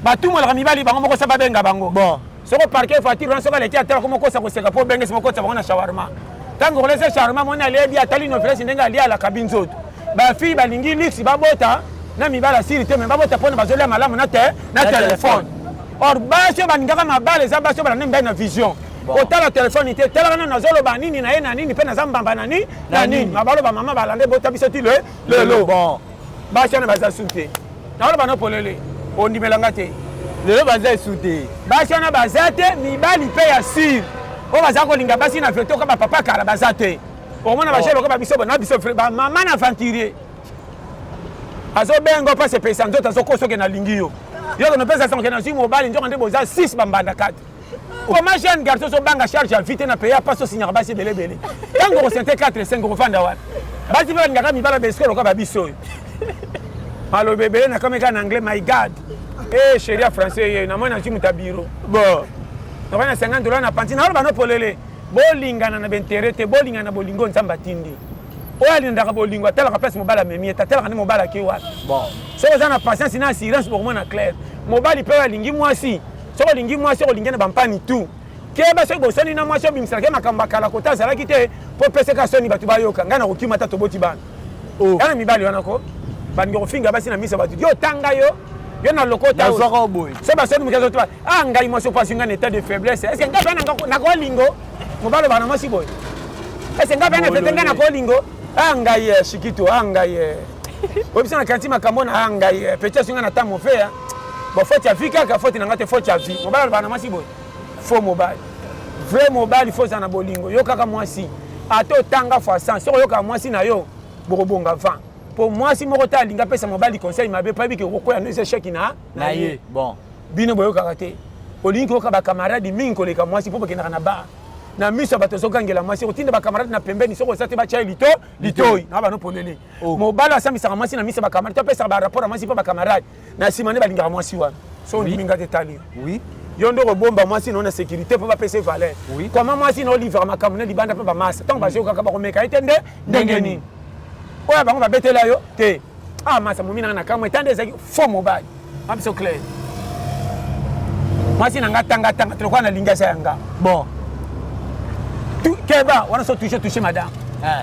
batumolaka mibali bango moko, sa babenga bango. Bon. Soko parke voiture wana, soki aleki, atala komokosa koseka mpo obengesi mokotisa bango na shawarma. Ntango kolesa shawarma, moni alebi, atali novelas ndenge alia, alakabi nzoto. Bafille balingi luxe, babota na mibali asili te, me babota mpona bazolia malamu na te na telefone. Or basi oyo balingaka mabala eza basi oyo balanda mibali na vision. Kotala telefone te, talaka nano nazoloba nini na ye na nini, mpe naza mbamba na nini na nini. Mabaloba mama balanda ebota biso ti lelo. Bon. Basi wana baza su te, naoloba no polele, ondimelanga te. Lelo baza esu te. Basi wana baza te. Mibali mpe ya sire oyo baza kolinga basi na veto ka bapapa kala baza te. Omona baje lokola babiso na biso, bamama na aventurier azobenga mpasi epesa nzoto, azokosa oke nalingi yo, yo kono pesa sango ke nazwi mobali. Nzoka nde boza 6 bambanda 4. Comment jeune garçon ozobanga charge ya vie te na pays ya mpasi, osinyaka basi ebele ebele, ntango okosente 4 5, okofanda wapi? Basi mpe balingaka mibala besiko lokola babiso oyo. Maloba ebele nakomi kaka na anglais. My God, e chéri ya français ye namoni nazwi moto ya bureau. Bon. Nakoki na 50 $ na panti. Naoloba no polele, bolingana na baintérêt te, bolingana na bolingo. Nzambe atindi oyo alindaka bolingo, atalaka place mobali amemi ye te, atalaka nde mobali ake wapi. Bon. Soki oza na patience na assurance, bokomona clair. Mobali mpe oyo alingi mwasi, soki olingi mwasi, okolingi na bampani tu. Keba, soki bosani na mwasi, obimiselaka makambo akala kota azalaki te, mpo opeseka soni, bato bayoka ngai na kokima ata toboti bana. Oh. Yana mibali wana ko balingi kofinga basi na miso ya bato. Yo tanga yo yo na lokota. Nazwaka boye. So basoni moke azotoba, ah, ngai mwasi opasi ngai na état de faiblesse. Est ce que ngai mpe nakolingo mobali obaka na mwasi boye? Est ce que ngai mpe na fete ngai nakolingo? Ah, ngai shikito, ah, ngai oyebisa na kanti makambo na, ah, ngai petit asu ngai na ta mofe. Bon, faute ya vie kaka, faute na ngai te, faute ya vie. Mobali alobaka na mwasi boye, faux mobali. Vrai mobali fo ozala na bolingo. Yo kaka mwasi, ata otanga fois 100, soki oyokaka mwasi na yo, bokobonga 20. Mpo mwasi moko te alingi apesa mobali conseil mabe, mpo ayebi ke okokwea no, eza échec na na ye. Bon. Bino boyokaka te, olingi koyoka bacamarade mingi koleka mwasi, mpo bokendaka na bar na miso ya bato, ozogangela mwasi, otinda bacamarade na pembeni, soki oza te batya ye lito litoi na bano polele. Oh. Mobali asambisaka mwasi na miso ya bacamarade to apesaka barapport ya mwasi mpo bacamarade na nsima nde balingaka mwasi wana. So ondimi nga te, tali. Yo nde okobomba mwasi na yo na sécurité mpo bapesa ye valeur. Koma mwasi na olivre makambo na libanda mpe bamasa, ntango bazokaka bakomeka ye te nde ndenge nini oyo bango babetela yo te. Ah, masa momi nanga na kamwe etanda ezalaki faux mobali. Ma biso clair, mwasi na nga tanga tanga te lokola nalingi aza ya nga. Bon. Keba wana, so touche touche madame.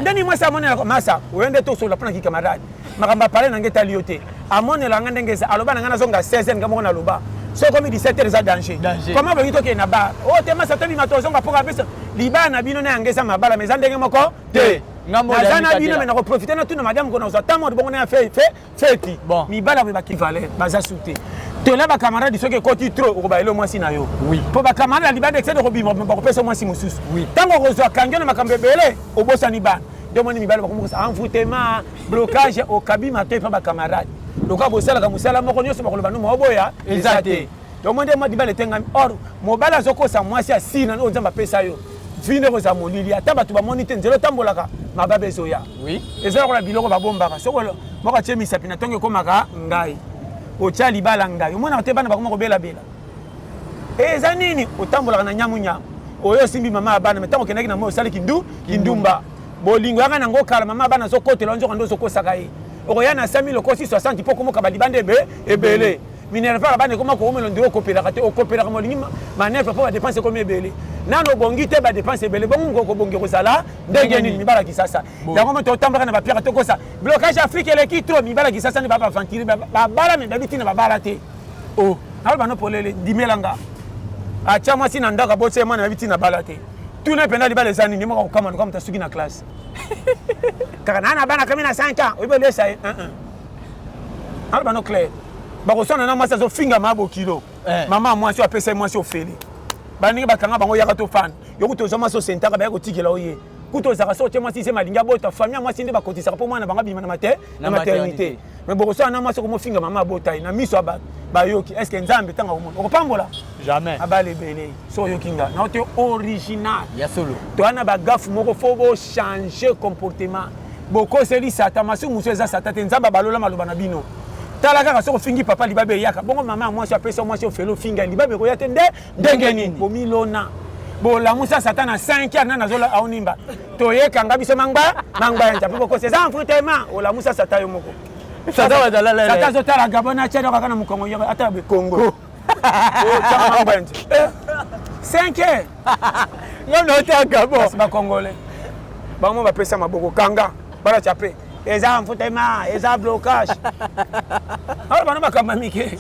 Ndeni mwasi amonelaka masa oyo nde tosolola mpona kikamarade, makambo apale na ngai etali yo te. Amonela nga ndenge eza, aloba na ngai nazonga 16 nga moko naloba soki komi 17 heures eza danger. Danger. Comment bolingi tokende na bar oyo te? Masa tobima, tozonga mpoka biso libala na bino na yango eza mabala, mais eza ndenge moko te. Ngambo naza ya na bino mikatela. Me nakoprofite natuna madame ko nazwa ntango bongo na ya fe fe feti. Bon. Mibala boye baki valeur baza su te. Tola bacamarade, soki ekoti trop, okobayela mwasi na yo. Mpo bacamarade ya libanda excès kobima, bakopesa mwasi mosusu. Ntango okozwa kangi yo na makambo ebele, obosani bana. Nde omoni mibale bakomokosa envoûtement, blocage, okabima te epa bacamarade. Lokola bosalaka mosala moko nyonso, bakoloba no maoboya. Eza te. Donc nde mwa libala etengami. Or mobali azokosa mwasi asili na oyo Nzambe apesa yo vi, nde kozala molili, ata bato bamoni te nzela otambolaka, mababe ezoya. Eza lokola biloko babombaka, soki moko atie misapi na ntongo, ekomaka ngai otya libala ngai. Omonaka te bana bakoma kobelabela, eza nini? Otambolaka na nyamunyamu oyo osimbi mama ya bana, me ntango okendaki na moi, osali kindu kindumba. Bolingo yaka nango kala, mama ya bana azokotela nzoka nde ozokosaka ye. Okoya na 100 000, okosi 60 mpo komoka balibanda ebe ebele. Minerval bana ekoma koumela ndiro, okopelaka te, okopelaka molingi manœuvre mpo badepense ekomi ebele. Nano obongi te, badepense ebele. Bongo moko kobongi kozala ndenge nini? Mibala Kisasa yango mo totambolaka na bapiaka, tokosa blocage. Afrique eleki trop. Mibala Kisasa nde babaventure, babala me babi ntina babala te. O naloba no polele, ndimelanga, atya mwasi na ndako, abotisa ye mwana, babi ntina bala te. Tuna mpenza libala eza nini? Moko kokama loka moto asuki na classe kaka naa na bana kami na 5 ans, oyebi olesa ye. Naloba no clair, bakoswana na mwasi, azofinga ma bokilo. Mama ya mwasi oyo apesa ye mwasi ofele, baningi bakanga bango, yaka tofanda. Yo kutu ozwa mwasi, osentaka baya kotikela oye. Kutu ozalaka so otie mwasi se malingi abota, famille ya mwasi nde bakotisaka mpo mwana bango abima na maternité. Mais bokosala na mwasi, okomofinga mama abota ye na miso ya bato bayoki. Est ce que Nzambe ntango akomona okopambola? Jamais. Abala ebele so oyoki nga nao te original. Ya solo. Toya na bagafe moko, faut bochange comportement. Bokoseli Satan masumu mosusu, eza Satan te, Nzambe abalola maloba na bino. Tala kaka soki ofingi papa, libabe eyaka bongo. Mama ya mwasi apesa mwasi ofele, ofinga, libabe ekoya te. Nde ndenge nini bomilona bolamusa Satan na 5 heures nani azola aonimba toyekanga biso mangba mangba ya nzambe. Bokosi, eza envoûtement. Olamusa Satan yo moko. Satan azotala Gabon na Tchad kaka na mokongo, ata Congo otanga mangba ya nzambe 5 heures. Nga na otala Gabon. Kasi bacongolais bango bapesa maboko kanga balatia pe eza envoûtement, eza blocage. Awa bana makambo ya mike,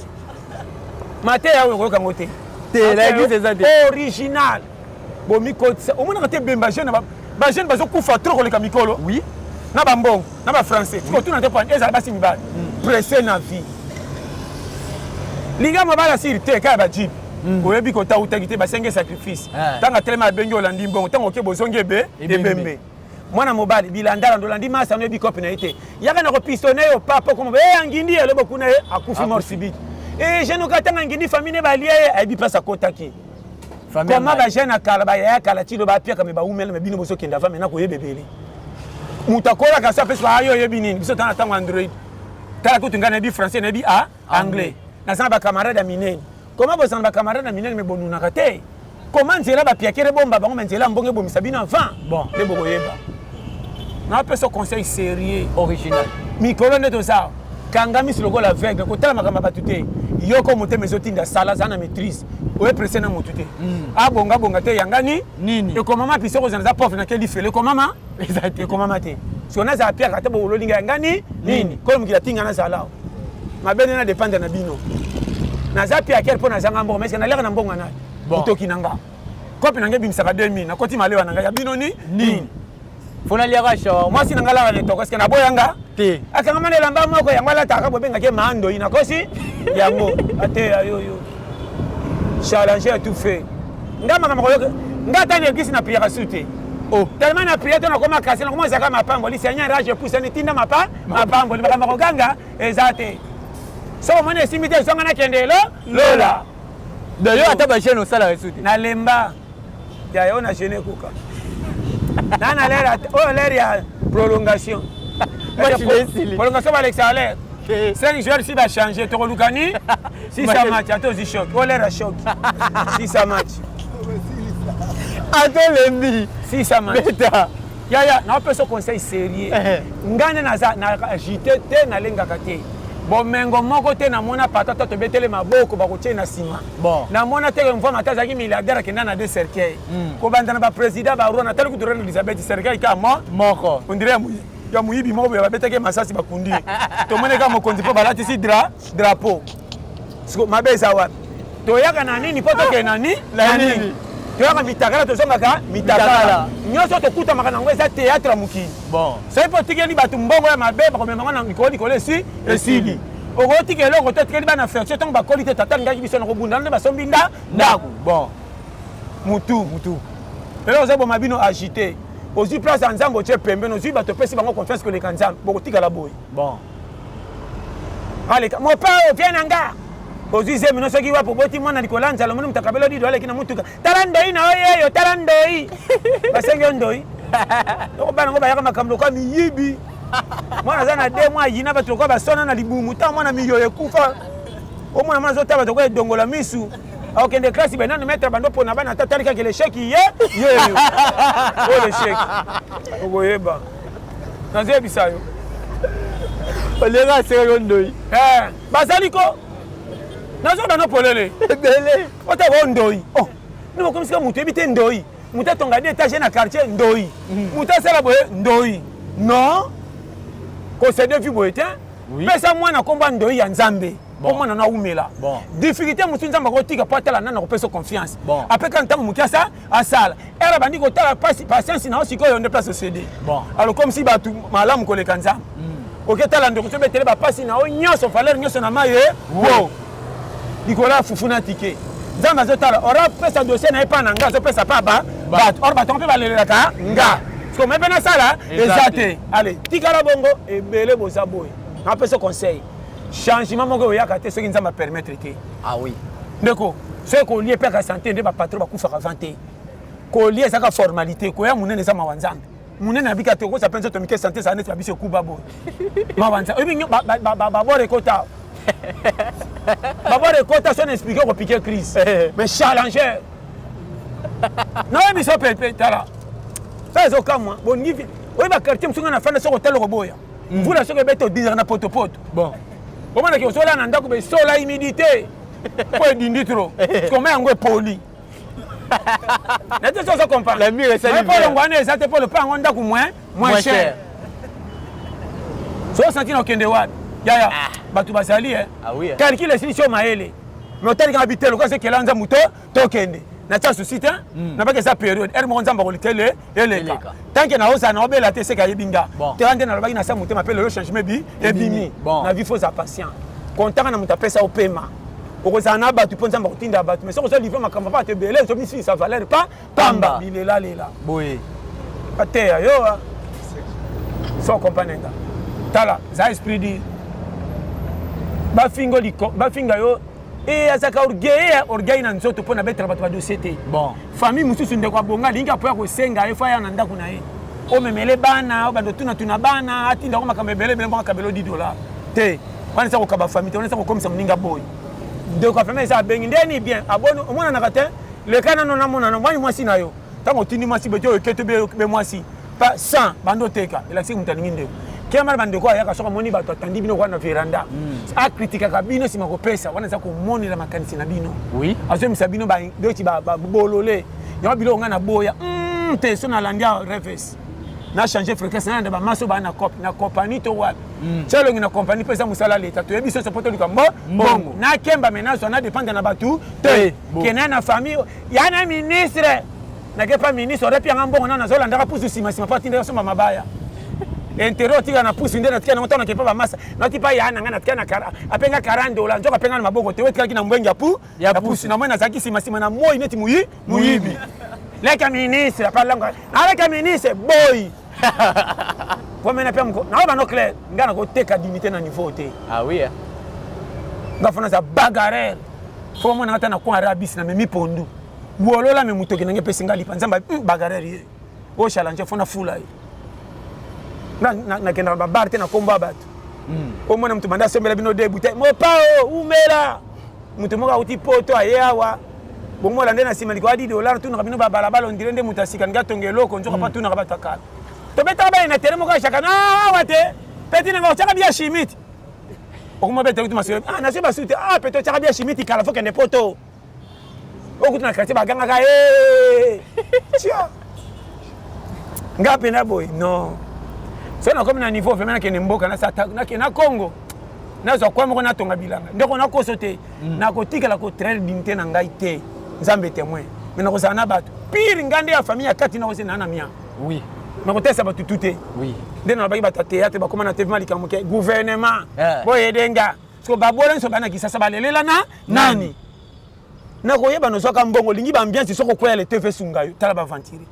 mateya oyo okoyokango te. Te, na église eza te. Original bomikotisa, omonaka te bemba jeune, bajeune bazokufa trop koleka mikolo. Na bambongo na bafrançais otuna te po ezala basi mibali presse na vie. Linga mobali asiri te kaka bajipe, oyebi kota utaki te, basenge sacrifice. Ntango atelema abengi, olandi mbongo, ntango oke bozongi ebe ebembe. Mwana mobali bilandala, olandi masa no, yebi kope na ye te, yaka na kopistone yo papa okoma e angindi elobo kuna, ye akufi mort subite. E jeune okatanga ngindi, famille ne balia ye, ayebi place akotaki. Koma bajeune ya kala, bayaya kala tilo bapiaka me baumela me bino bozokende ava mena koyeba ebele. Moto akolaka so apesi ayo, oyebi nini? Biso tana ntango Android, tala kutu ngai nayebi français, nayebi a anglais, naza na bacamarade ya minene. Koma bozala na bacamarade ya minene me bonunaka te. Koma nzela bapiakere bomba bango, me nzela mbongo ebomisa bino avant. Bon. Nde bokoyeba. Napesa conseil sérieux. Original. Mikolo nde toza, kanga miso lokola aveugle, kotala makambo ya bato te. Yoko motema ezotinda, sala, aza na maîtrise, oye presse na motu te. Abongabonga te, yangani. Nini? Ekomama pise kozala eza pauvre nakeli fele, ekomama. Eza te. Ekomama te. Soki nazala piaka te, bololinga yangani nini? Kolo mokili atinga nazala mabe nde na dépendre na bino. Naza piakere mpo nazanga mbongo, mais naliaka na mbongo nani? Motoki na nga, kope na nga ebimisaka 2000, nakoti malewa na ngai ya bino ni nini? Fo naliaka shawarma. Mwasi na nga alaka na etoko, eske naboyanga? Te. Akangama na elamba moko, yango alataka, bobengaki ye maandoi. Nakosi yango ateya yoyo challenge ya tout fait. Nga makambo koyoka nga ata na église na priaka su te. Oh. Tellement na prière te, nakoma kasi nakoma ezaka mapamboli. Seigneur, rage epusani, tinda mapa mapamboli. Makambo koganga eza te. Soki omoni esimbi te, ezonga nakende elo lola. D'ailleurs ata bajeune osalaka esu te. Nalemba ya yo na jeune ekuka na na lere oyo, lere ya prolongation. Prolongation balekisaka lere 5 joueurs, si bachange tokoluka ni si ça match. Ata ozwi choc oyo, lere ya choc, si ça match. Atolembi. Si ça match. Beta. Yaya, naopesa conseil sérieux. Ngai nde naza na agité te, nalengaka te bomengo moko te. Namona patata tobetele maboko, bakotie na nsima. Bon. Namona te mvwama ata azalaki milliardaire akenda na deux cercueil. Kobanda na baprésident, baroi, natali kutu reine Elizabeth, cercueil ka mo moko. On dirait ya moyibi moko boye, babetaki ye masasi, bakundi ye. Tomoni kaka mokonzi mpo balatisi drapeau. Siko mabe eza wapi? Toyaka na nini mpo tokende na ni Na nini? Toyaka mitakala, tozongaka mitakala. Mitakala. Nyonso tokutamaka nango eza théâtre ya mokili. Bon. Soki mpo otikeli bato mbongo ya mabe, bakomema ngo na likolo likolo, esi esili. Okotika eloko te, otikeli bana fertie, ntango bakoli te, tata alingaki biso na kobunda nde basombi nda ndako. Bon. Mutu mutu eloko ozoboma bino agité, ozwi place ya Nzambe, otie pembeni, ozwi bato, opesi bango confiance koleka Nzambe, bokotikala boye. Bon. Aleka mopa oyo vie na nga, ozwi zemi no soki wapi, oboti mwana likolo ya nzala, omoni moto akabela dido, aleki na motuka, tala ndoi na oyo yeyo, tala ndoi, basengi yo ndoi. Oko bana ngo bayaka makambo lokola miyibi. Mwana aza na 2 mois, ayina bato lokola basona na libumu. Ntango mwana miyoyo ekufa, omona mwana azotala bato lokola edongola misu. Akokende klasi benano, maître bando mpona bana ata tali kaka l'échec ye yeyo oyo l'échec, okoyeba nazoyebisa yo. Oliaka asekaki ndoi. Eh, bazali ko Nazoba no polele. Ebele. Ota bo ndoi. Oh. Nous comme ça mutu ebite ndoi. Mutu atonga deux étages na quartier ndoi. Mutu asala boye ndoi. Non. Kosede vi boye te. Pesa mwana komba ndoi ya Nzambe. Po mwana na umela. Difficulté mutu Nzambe akotika po atala nani akopesa confiance. Apeka ntango moke asa asala. Era bandi kotala pasi patience na sikoyo nde place osede. Alors comme si batu malamu koleka Nzambe. Oketala ndeko tobetele bapasi na yo nyonso, valeur nyonso na mai e wo likolo ya fufu na tike. Nzambe azotala ora pesa dossier na ye mpa na nga, azopesa pa ba bato or bato mpe balelelaka nga siko me mpe nasala eza te. Ale tikala bongo ebele boza boye, napesa conseil, changement moko oyaka te soki Nzambe apermettre te. Ah oui. Ndeko, soki kolie mpe aka sante nde bapatron bakufaka avant te. Kolia ezaka formalité, koya monene eza mawa Nzambe. Monene abika te, okosa mpe nzoto mike, sante ezala neti babiso ekuba boye. Mawa Nzambe, oyebi babor ekota, babor ekota, so na explike okopike crise. Mais challenger nayebi so pepe, tala sa ezokamwa boningi oyebi baquartier mosusu nga na fanda, soki otala okoboya mvula soki ebeti odinzaka na potopoto. Bon. Omonaki ozola na ndako besola humidité mpo edindi trop, koma yango epoli nete so ozo comprendre mpo olongo wana eza te mpo lopa yango ndako moins cher. So osanti na okende wapi yaya, bato bazali calcul esili so mayele, mais otali kaka bitelo kasi ekela nzambe to tokende natia susi te. Nabaki eza période ere moko Nzambe akolika ele eleka tant que naozala naobela te, seke ayebi nga tela nde nalobaki na sa motema mpe lelo changement ebi ebimi na vie. Faut ozala patient, kontaka na moto apesa opema, okozala na bato mpo Nzambe akotinda bato. Mais soki ozo livre makambo pa bato ebele, ozomisilisa valeur pa pamba, bilelalela. Boye. Ateya yo so comprendre nga. Tala, za esprit di bafinga bafinga yo e azalaka orgueil, orgueil na nzoto mpo na betela bato badossier te. Bon. Famille mosusu, ndeko abonga alingi apoya kosenga ye, fo aya na ndako na ye, omemele bana, obanda otunatuna bana, atindako makambo ebele ebele, mbongo akabelo 10 $ te. Wana eza kokaba famille te, wana eza kokomisa moninga boyi. Ndeko ya famille eza abengi ndeni bien aboni omonanaka te, leka nano namonana mwani mwasi na yo. Ntango otindi mwasi beti oyo ekete be mwasi pa 100 bando oteka, elakisi moto alingi ndeko kema na bandeko. Ayaka soki amoni bato atandi bino wana na veranda, akritikaka bino nsima kopesa. Wana eza komonela makanisi na bino. Azoyebisa bino doti bolole yango biloko ngai naboya te. So nalandi ya reves na change fréquence, nalanda bamaso baa na cop na compagnie to wapi, tia elongi na compagnie mpo eza mosala leta. Toyebi soso mpo toluka mbongo nakemba me nazwa na dépendre na bato te. Kende na famille ya na ministre, nake pa ministre orepi yanga mbongo na nazolandaka pusu nsima nsima mpo atindaka somba mabaya intérêt otika na pusu nde natika nango. Ntango nake pa bamasa nati pa ya na ngai natika na apenga 40 $, nzoka apenga na maboko te, otikaki na mbwenge ya pu ya pusu na moi. Nazalaki nsima nsima na moi neti muyi moyibi. Leka ministre apalanga naleka ministre boyi pomena mpe moko naoyo bano clair, ngai nakoteka dignité na niveau te. Ah oui. Nga fana za bagarreur, fo mona ata na coin arabisi na memi pondu wolola me motoki nange epesi nga lipa. Nzambe bagarreur ye oyo challenge fo nafula ye. Nakendaka babar te na kombo ya bato. Omona moto banda asombela bino de bouteille mopao umela, moto moko auti poto aye awa, bongola nde na nsima likolo ya 10 $, tunaka bino babalabala ondire nde moto asika ningi atonga eloko nzoka mpo atunaka bato akala. Tobetaka bale na tere moko ashaka na awa te peti nanga otyaka bia chimite okoma beta kutu masolo, ah nazwi basu te, ah pete otyaka bia chimite kala fo kende poto okutu na quartier bagangaka e tia nga mpena boye. Non, so nakomi na niveau vraiment nakende mboka, nakende na Congo, nazwa kwa moko natonga bilanga. Ndeko, nakoso te, nakotikala kotrahir dignité na ngai te, Nzambe témoin. Mais nakozala na bato pire ngai nde ya famille ya kati nakosi naa na mia. Nakotesa bato tu te. Nde nalobaki bato ya théâtre bakóma na TV likambo ke gouvernement boyede nga siko babola nyonso bana Kisasa balelela na nani nakoyeba nozwaka mbongo olingi baambiance soki okwea le TV sunga yo. Tala baaventurier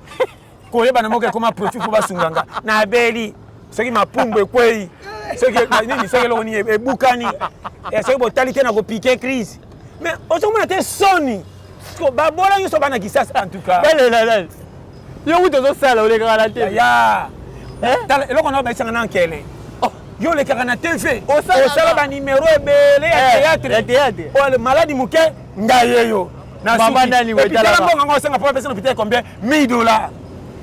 koyeba na moko ekoma profit mpo basunga nga nabeli soki mapumbu ekwei, soki nini, soki eloko nini ebukani, soki botali te na kopike crise. Mais ozomona te soni babola nyonso bana Kisasa en tout cas. Balela yo kutu ozosala olekaka na te. Ya tala eloko na bayisanga na nkele, yo olekaka na TV, osala banimero ebele ya théâtre, maladi moke ngai yeyo. Mama nani? Tala mbongo yango osenga mpo bapesa na hôpital combien? 1000 $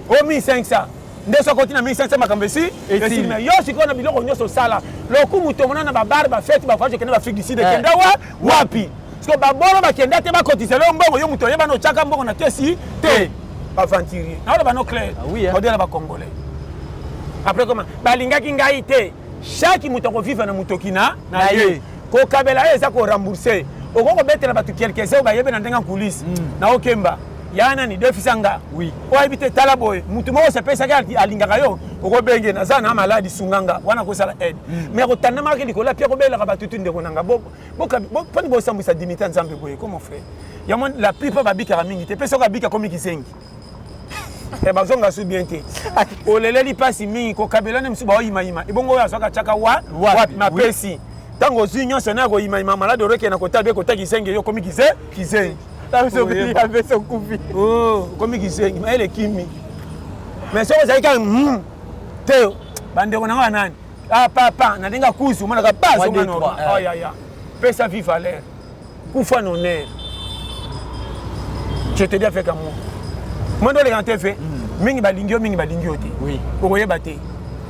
o 1500 nde soki oti na 1500 makambo esi esili. Mais yo sikoyo na biloko nyonso osala lokumu tomona na babar, bafete, bavoyage, okende baAfrique du Sud, ekenda wa wapi? Parce que babolo bakenda te bakotisela yo mbongo, yo moto oyebana otyaka mbongo na kesi te. Baventurier. Naoloba no clair. Ah oui, hein. Modèle ba congolais. Après comment balingaki ngai te. Chaque moto akovivre na motoki na na ye. Kokabela ye eza korembourse. Okoki kobetela bato quelques heures bayebi na ndenge ya coulisse. Na okemba. Ya nani defisa nga. Oui. Oyebi te tala boye. Moto moko osepesaki alingaka yo. Okobenge naza na maladi sunga nga. Wana kosala aide. Mais kotandamaka likolo pia kobelaka bato tu ndeko na nga. Mponi bosambwisa dignité ya Nzambe boye comment frère. Yango la plupart babikaka mingi te. Mpe soki abika komi kizengi. Bazonga su bien te. Oleleli mpasi mingi kokabela nde mosusu baoyimayima. Ebongo oyo azwaka tiaka wa wapi mapesi. Ntango ozwi nyonso na koyimayima malade oreke na kota be kota kizengi yo komi kizengi. Okomi kizengi mayele kimi. Mais soki ozali kaka te bandeko na nga nani? Ah papa na ndenge akuzu omonaka ba zonga normal. Oh ya ya. Pesa vie valeur. Kufa na honneur. Je te dis avec amour. Moi ndoleka na TV, mingi balingi yo, mingi balingi yo te. Okoyeba te.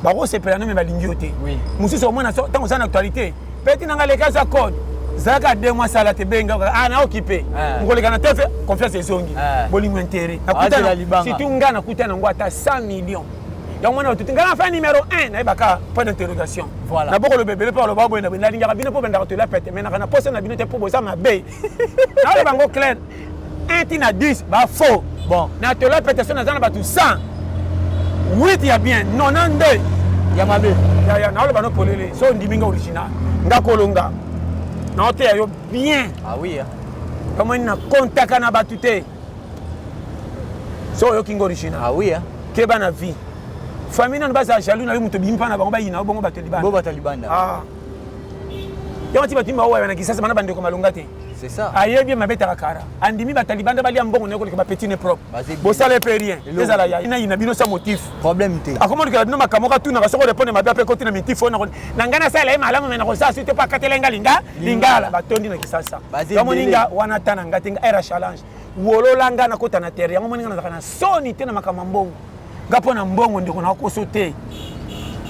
Bakosepela no me balingi yo te. Mosusu omona ntango oza na actualité, peti nanga leka aza code. Zalaka 2 mois sala te benga ah na occupé. Mokoleka na TV, confiance ezongi. Bolingo intérêt. Surtout nga nakuta nango ata 100 millions. Yango mwana batuti nga na fa numéro 1 nayebaka point d'interrogation. Voilà. Na boko lobebele mpo aloba boye na boye nalingaka bino mpo bendaka tola pete mais naka na posa na bino te mpo boza mabe. Naoloba bango clair 1 ti na 10 ba faux. Bon. Na tola pete so naza na bato 100 8 ya bien 92 ya mabe. Ya ya naoloba no polele so ondimi nga original nga kolonga naoteya yo bien. Ah oui. Kamoni na kontaka na bato te. So oyoki nga original. Ah oui. Keba na vie. Famille nanu baza jaloux na yo moto bimi mpa na bango bayina yo bongo bato libanda. Bo bato libanda. Ah. Yango ti bato mimi baowa na Kisasa bana bandeko malonga te. C'est ça. Ayebi mabetaka kara. Andimi bato libanda balia mbongo na yo koleka ba petit ne propre. Bosala pe rien. Ezala ya ina ina bino sans motif. Problème te. Akoma lukela bino makambo katunaka soko répondre mabe ape koti na mitif na na ngana sala ye malamu mais na kosala suite pa katela nga linga lingala batondi na Kisasa. Bamoni nga wana ta na nga te nga era challenge. Wolola nga nakota na terre yango moni nga nazalaka na soni te na makambo ya mbongo. Nga mpo na mbongo ndeko na koso te.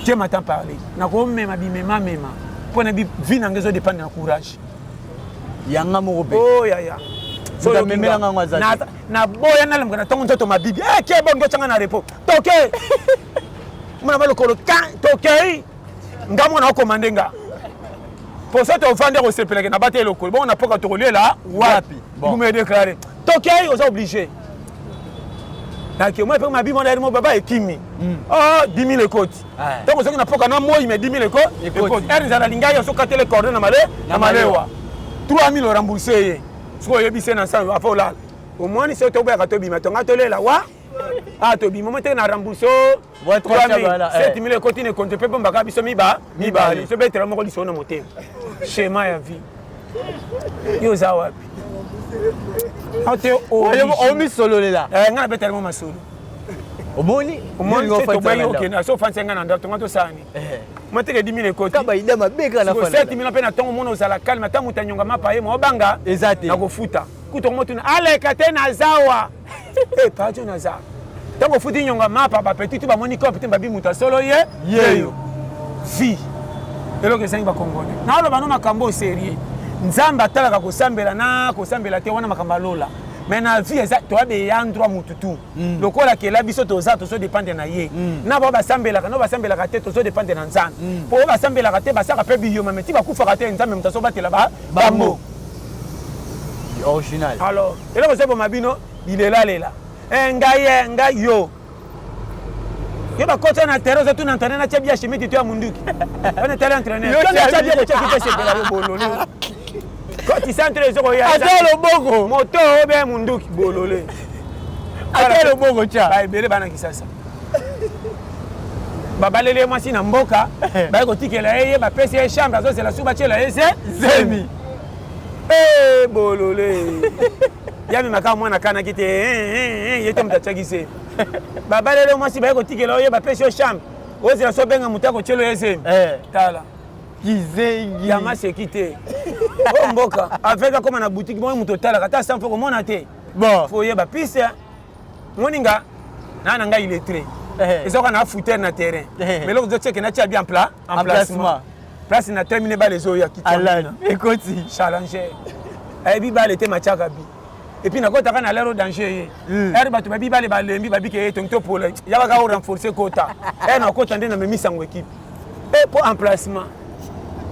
Dieu m'entend parler. Nakomema bimema mema mpo na vie na nga ezo dépendre na courage. Yanga moko pe. Oh ya ya. So memela nga ngo azali. Na boya na lamka na tongo nzoto mabibi. Eh ke bon ngochanga na repos. Toke. Mona ba lokolo kan toke. Nga mona okomande nga. Poso to vande ko sepelake na bate lokolo. Bon na poka tokoliela wapi? Vous me déclarez. Toke oza obligé. Nake moi pe mabi mona mo baba ekimi. Oh 10 000 ekoti. Tango soki na poka na moi mais 10 000 ekoti. Er nzala linga yo sokatele cordon na male na malewa. 3 000 rembourser ye. Siko oyebisi na nsango afa olala. Omwani soki toboyaka tobima tonga tolela wa ah tobima mo te na rembourser 7 000 ekoti na compte mpe bombaka biso miba mibale so betela moko lisolo na motema. Schéma ya vie. Yo oza wapi? Ote omisololela. Nga nabetela mo masolo. Omoni? Omoni se toboyi okende so ofansi nga na ndako tonga tosani. Mo teke 10 000 ekoti. Kaba ida mabe kaka na fana. 7 000 mpe na ntongo mona ozala calme ata moto anyonga mapa ye mo obanga. Eza te. Nakofuta. Kutu motuna aleka te nazawa. Eh pajo naza. Ntango ofuti nyonga mapa ba petit tu bamoni kope te babi moto asolo ye yeyo. Vie. Eloko esangi ba Congolais. Naoloba no makambo sérieux. Nzambe atalaka kosambela na kosambela te wana makambo alola. Mais na vie eza toyabe ya droit mutu tu. Lokola kela biso toza tozo dépendre na ye. Na ba basambelaka no basambelaka te tozo dépendre na Nzambe. Po basambelaka te basaka pe biyoma mais ti bakufaka te Nzambe mutu azobatela ba bango. Original. Alors, eloko ezoboma bino bilelalela. Ngai ngai yo. Yo bakota na terrain ozotuna entraîneur na tia chimie to ya munduki. Wana tala entraîneur. Yo tia bia kotia kita sepela yo bolole. Koti centre ezokoya. Ata loboko. Moto obe munduki bolole. Ata loboko tia. Ba ebele bana Kisasa. Babaleli ye mwasi na mboka, baye kotikela ye ye bapesi ye chambre azozela su batiela ye zemi. Eh bolole. Ya memaka mwana kanaki te ye te moto atiaki zemi. Babaleli ye mwasi baye kotikela ye bapesi yo chambre. Ozela so benga moto akotiela ye zemi. Tala. Kizengi. Ya maseki te. O mboka avec akoma na boutique bongo moto otalaka ata 100 fois komona te. Bon. Faut yeba piste. Moninga na na ngai illettré. Ezoka na fouteur na terrain. Mais eloko ozotieke na tia bien plat emplacement. Place na termine balle ezoya kitana. Alan ekoti. Challenger. Ayebi bale te, matiaka bi. Et puis nakotaka na lero danger ye. Ere bato babi bale balembi, babike ye tongi topola yaka o renforcer kota. Ere nakota nde namemisa yango équipe e mpo emplacement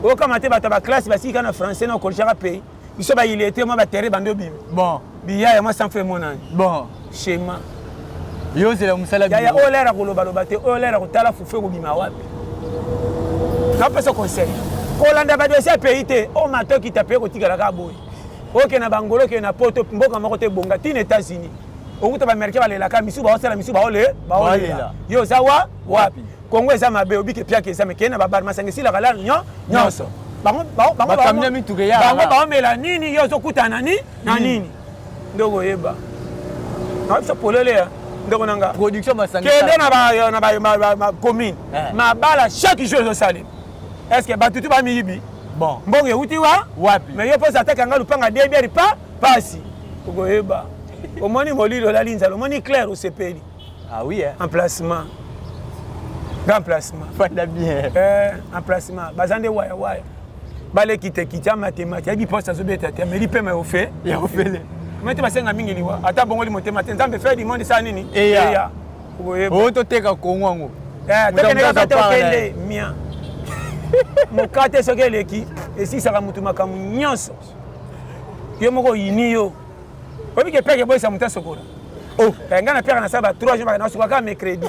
okama te. Bato ya baclasse basika na français na okorigaka pays, biso bayile te, mwa baterre bando obima. Bon. Biya ya mwa sans frais monani. Bon. Schéma. Yo ozela mosala. Yaya, oyo lere kolobaloba te, oyo lere kotala fufu ekobima wapi. Napesa conseil, kolanda badossier ya pays te. Oyo matokita pe kotikala kaka boye. Okende na bangolo, okende na Poto, mboka moko te ebonga. Ntina États-Unis, okuta baaméricain balelaka, misu baosala, misu baole baolela. Yo oza wa wapi? Kongo eza mabe, obike piaka eza me kende na babar, masanga esilaka lar nyonso. Bango Bakambi ya mituka eyaka. Bango baomela nini? Yo ozokutana ni na nini? Ndoko oyeba na biso polele ya ndeko na nga. Production masanga. Kende na bacommune, mabala chaque jour ezosalema. Est ce que bato tu bamiyibi? Bon. Mbongo euti wa wapi? Mais yo mposa ataka nga lupanga debiari pa pasi, okoyeba. Omoni molili, olali nzala, omoni clair, osepeli. Ah oui, hein? Emplacement, grand emplacement. Fanda bien. Emplacement baza nde waya waya, baleki te kiti ya mathématique, ayebi poste azobeta te, ameli pema ya ofe. Ya ofele. Me te basenga mingi liwa, ata bongoli motema te. Nzambe fait du monde, esala nini? Eya. Okoyeba. Oyo toteka Kongo yango. Tokende kaka te, okende mia mokate. Soki eleki, esisaka motu makambo nyonso. Yo moko oyini yo, oyebi ke peke eboyisa motu asokola. Oh. Ngai na piaka nasala ba 3 jours, nasuka kaka mercredi.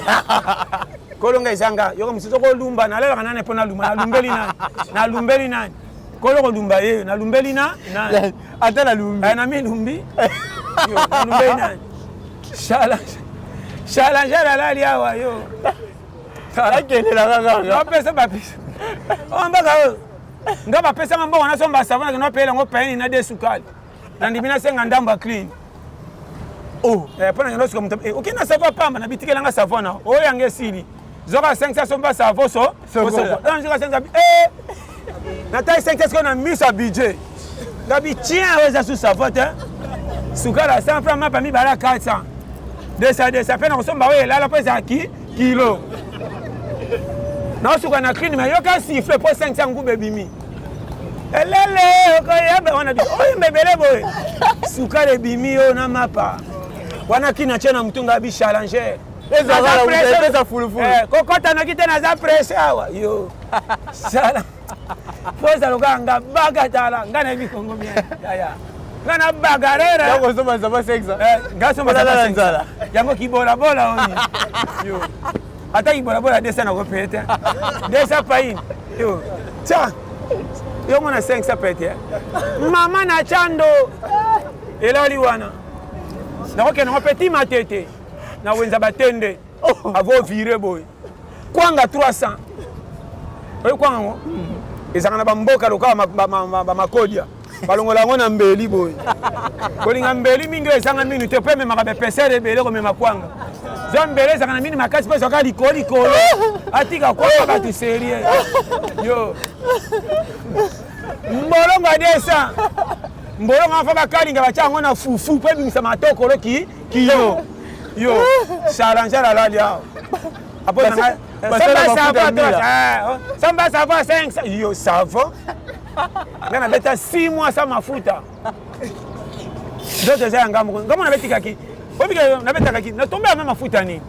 Kolonga ezanga yoko mosusu okolumba, nalalaka nani mpo nalumba? Nalumbeli nani? Nalumbeli nani? Kolo kolumba ye, nalumbeli na nani? Ata nalumbi. Na milumbi yo, nalumbeli nani? Challenger alali awa yo. Akelelaka kaka. Bapesa bapesa oyo mbaka oyo nga bapesanga mbongo, nasomba savon, nakende opeyela yango paini na de sukali. Nandimi nasenga ndambo ya clean. Oh. Mpo na ngende osuka moto okende na savon pamba na bitikelanga savon na oyo yango esili, zoka 500, somba savon so Sokola. Zoka 500, natali 500 sikoyo na miso ya budget, ngabi tien, oyo eza su savon te, sukala 100 franc, mapa mibale ya 400, 200 200 mpe nakosomba oyo elala mpo ezala ki kilo. Naosuka na clean, me yoka siffle mpo 500 nguba ebimi elele, okoyeba wana oyemba ebele boye, sukala ebimi oyo na mapa wana kina tie na mutu. Ngabi challenger. Eza fulufulu. Kokɔta noki te, naza presse awa. Yo sala po eza lokola nga baga. Tala, nga nayebi Kongo bien, yaya, nga na bagarere. Okosomba savon 500. Nga somba. Olala nzala. Yango kibolabola oyo yo, ata kibolabola 200 nakopeye te, 200 paine yo tia yo mona 500 pete mama na chando elali wana. Nakokende ngo mpe ti Matete na wenza batende avo vire boye kwanga 300. Oyo kwanga ngo ezalaka na bamboka lokola bamakodia, balongola yango na mbeli boye. Kolinga mbeli mingi oyo ezanga minu te, mpo ememaka bepesere ebele. Komema kwanga za mbele ezalaka na mini makasi, mpo ezalaka likolo likolo. Atika kwanga bato serie yo. Mbolongo ya 200, mbolongo afa bakalinga, batya yango na fufu mpo ebimisa matokolo ki kilo. Yo challenger alali awa. Samba savon 5, yo savon nga nabeta 6 mois sa mafuta, nzoto eza ya ngambo. Ngambo nabetikaki, obika nabetakaki, natombe yama mafuta nini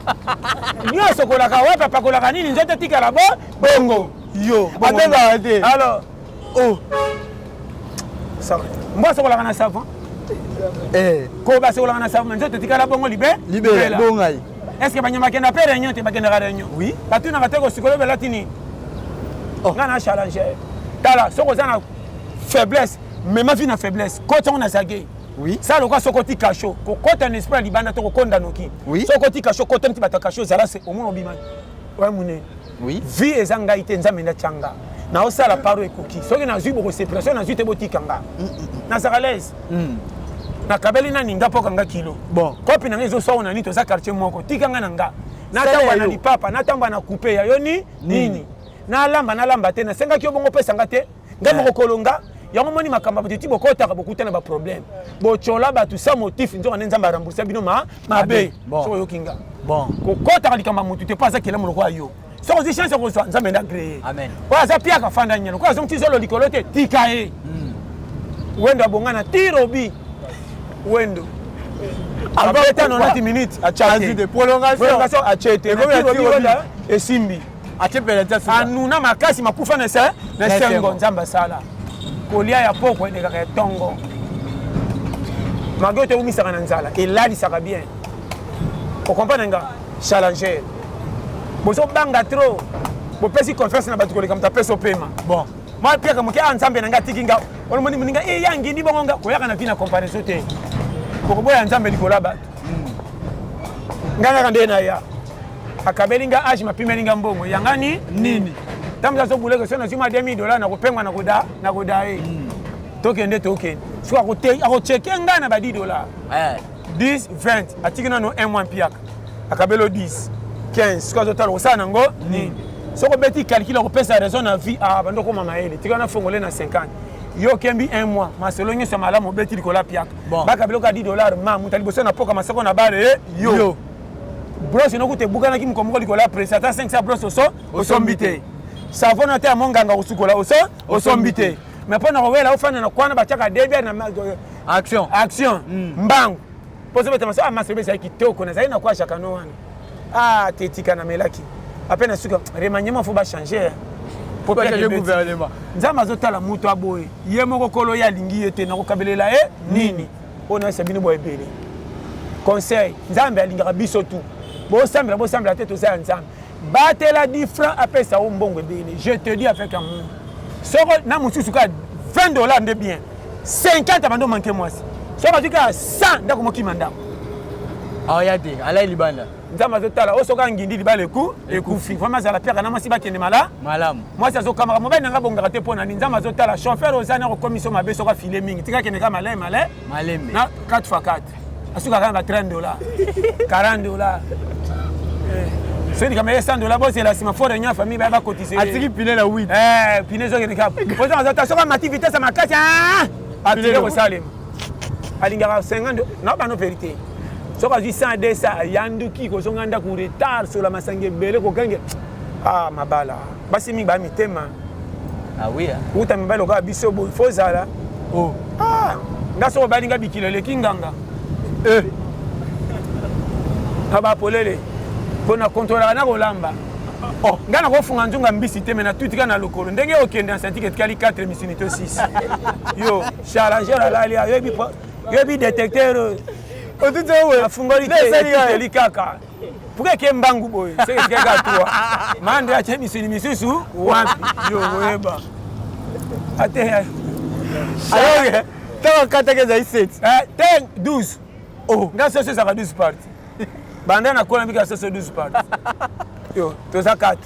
nyonso, okolaka wapi, apakolaka nini, nzoto etikala bo bongo yo. Abengaka te. Alors. Oh. Mbwa asokolaka na savon? Eh. Ko basokolaka na savon, nzoto etikala bongo libe. Libela bongai. Est ce que banyama bakenda mpe réunion te? Bakendaka réunion. Oui. Batunaka te kosikola belati nini? Oh. Nga na challenger, tala, soki oza na faiblesse, mema vi na faiblesse, koti yango na zage. Oui. Sa lokola soki oti kasho, kokota na esprit ya libanda to kokonda noki. Oui. Soki oti kasho, kota neti bato ya kasho, ezala se omona obima oya monene. Oui. Vie eza ngai te, Nzambe nde atyanga naosala paro ekoki. Soki nazwi, bokosepela, soki nazwi te, botika nga nazaka lese. Nakabeli nani nga mpo kanga kilo? Bon. Kopi na ngai ezoswa na nini? Toza quartier moko, tika nga na nga natambwa na yo. Lipapa natambwa na coupe ya yo ni nini, nalamba nalamba te, nasengaki yo bongo, opesanga te. Ngai moko kolonga yango. Moni makambo ya bato ti bokotaka, bokuta na baproblème, botyola bato sans motif, nzoka nde Nzambe arembourse bino mabe. Bon. Soki oyoki nga, Bon. kokotaka likambo ya motu te, mpo aza kelamu lokola yo. Soki ozwi chance ya kozwa, Nzambe nde agreye. Amen. Oyo aza piaka, fanda nyelo. Koyo azongi ti zolo likolo te, tika ye. Wendo abonga na tirobi. Wendo abeta 90 minutes atia te, prolongation atie te, esimbi. Atie penalty. Anuna makasi, makufa na se na esengo. Nzambe asala kolia ya poko elekaka ya ntongo, malgré teumisaka na nzala, elalisaka bien. Okomprendre nga? Challenger, bozobanga trop, bopesi confiance na bato koleka moto apesi opema. Bon. Mwa piaka moke a Nzambe na nga atiki nga, olomoni moninga e ya ngindi bongo nga koyaka na vie na comparaison te, okoboya Nzambe likolo ya bato. Nga kaka nde na ya akabeli nga age, mapimeli nga mbongo yangani nini. Ntango azobuleke so nazwi mwa 2000 dollar, nakopengwa, nakoda ye. Tokende, tokende, soki akocheke nga na ba 10 dollar, 10, 20, atiki nano 1 mois, mpiaka akabeli o 10, 15, soki azotala kosala nango nini. Soki obeti calcul, akopesa raison na vie. Ah, bando okoma mayele, tika na fongole na 50, yo okembi 1 mois, masolo nyonso ya malamu obeti likolo ya piaka. Baka biloko ya 10 dollar, ma moto aliboso na poka masoko na bare yo brosse nokuta ebukanaki moko moko likolo ya presse, ata 500 brosse oso osombi te, savon na te ya monganga kosukola oso osombi te. Mais mpo na kowela ofanda na kwana, batiaka debia na action. Action mbangu mpo ozobeta maso. Ah, masolo ezali kitoko, nazali na kwa jakano wana. Ah, te, tika, namelaki ape na suka remaniement, faut bachanger. Gouvernement. Nzambe azotala moto aboye ye moko, kolo ye alingi ye te, nakokabelela ye nini? Oyo nayesa bino bo ebele conseil, Nzambe alingaka biso tu. Bosambela, bosambela te, toza ya Nzambe. Batela 10 francs, apesa yo mbongo ebele. Je te dis avec amour, soko na mosusu kaka 20 $ nde bien, 50 bando manke mwasi, soki azwi kaka 100, ndako mokima ndako. Aoya te, alai libanda. Nzambe azotala oyo, soki angindi libala eku ekufi, vraiment azala piaka na mwasi, bakende mala malamu. Mwasi azokamaka mobali nanga bongaka te, mpo na nini? Nzambe azotala chauffeur ozani, akokomisa mabe soki afile mingi, tika kende ka maleme male. Malembe. Na 4 x 4 asukaka na ba 30 dollar, 40 dollar. Soki likambo ye 100 dollar, bozela nsima fo réunion ya famille, baya bakotise. Atiki pine na 8. Pine ezokende kaka ozanga, azota soki amati vitesse ya makasi, atile kosalema. Alingaka 50 na bano vérité, soki azwi 100, 200, ayanduki kozonga ndako retard, sola masanga ebele, kogange. Ah, mabala basi mingi baya mitema. Ah oui. Uta mibali lokola biso boye, fo ozala. Oh. Ah, nga soki obali nga bikilo eleki nganga na bapolele mpo na kontrolaka na kolamba. Oh, nga nakofunga nzunga mbisi te, me natutika na lokolo ndenge okende na scientifique, etikali 4 misuni to 6. Yo challenger alali, yoyebi détecteur. Otuti. Afungoli te, etuteli kaka puka eke mbangu boye, seke etikali kaka 3 mande, atie misuni misusu wapi? Yo oyeba ate. Alors ntango akataki ezali 7? Te, 12. Oh, nga soso ezalaka 12 parties, banda nakola mbika soso 12 parties. Yo toza 4,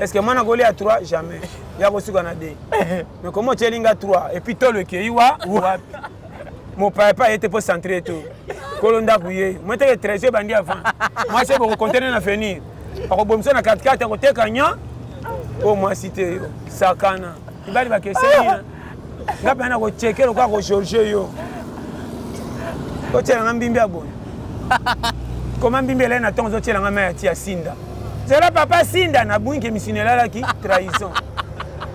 est ce que mwana kolia 3? Jamais, ya kosuka na 2. Mais komo otyeli nga 3 et puis tolo ekei wa wapi? Mopaya pe aye te mpo centre to kolo ndako ye mo teke trésor ebandi avant mwasi bokokontene na venir, akobomisa na 4-4, akoteka nya oyo mwasi te. Yo sakana, mibali bakeseni. Nga mpe na kocheke lokola kogeorge, yo otielanga mbimbi ya boye, koma mbimbi elai na ntongo, ozotielanga mai ya ti ya sinda. Zela papa sinda nabwinke misino elalaki trahison,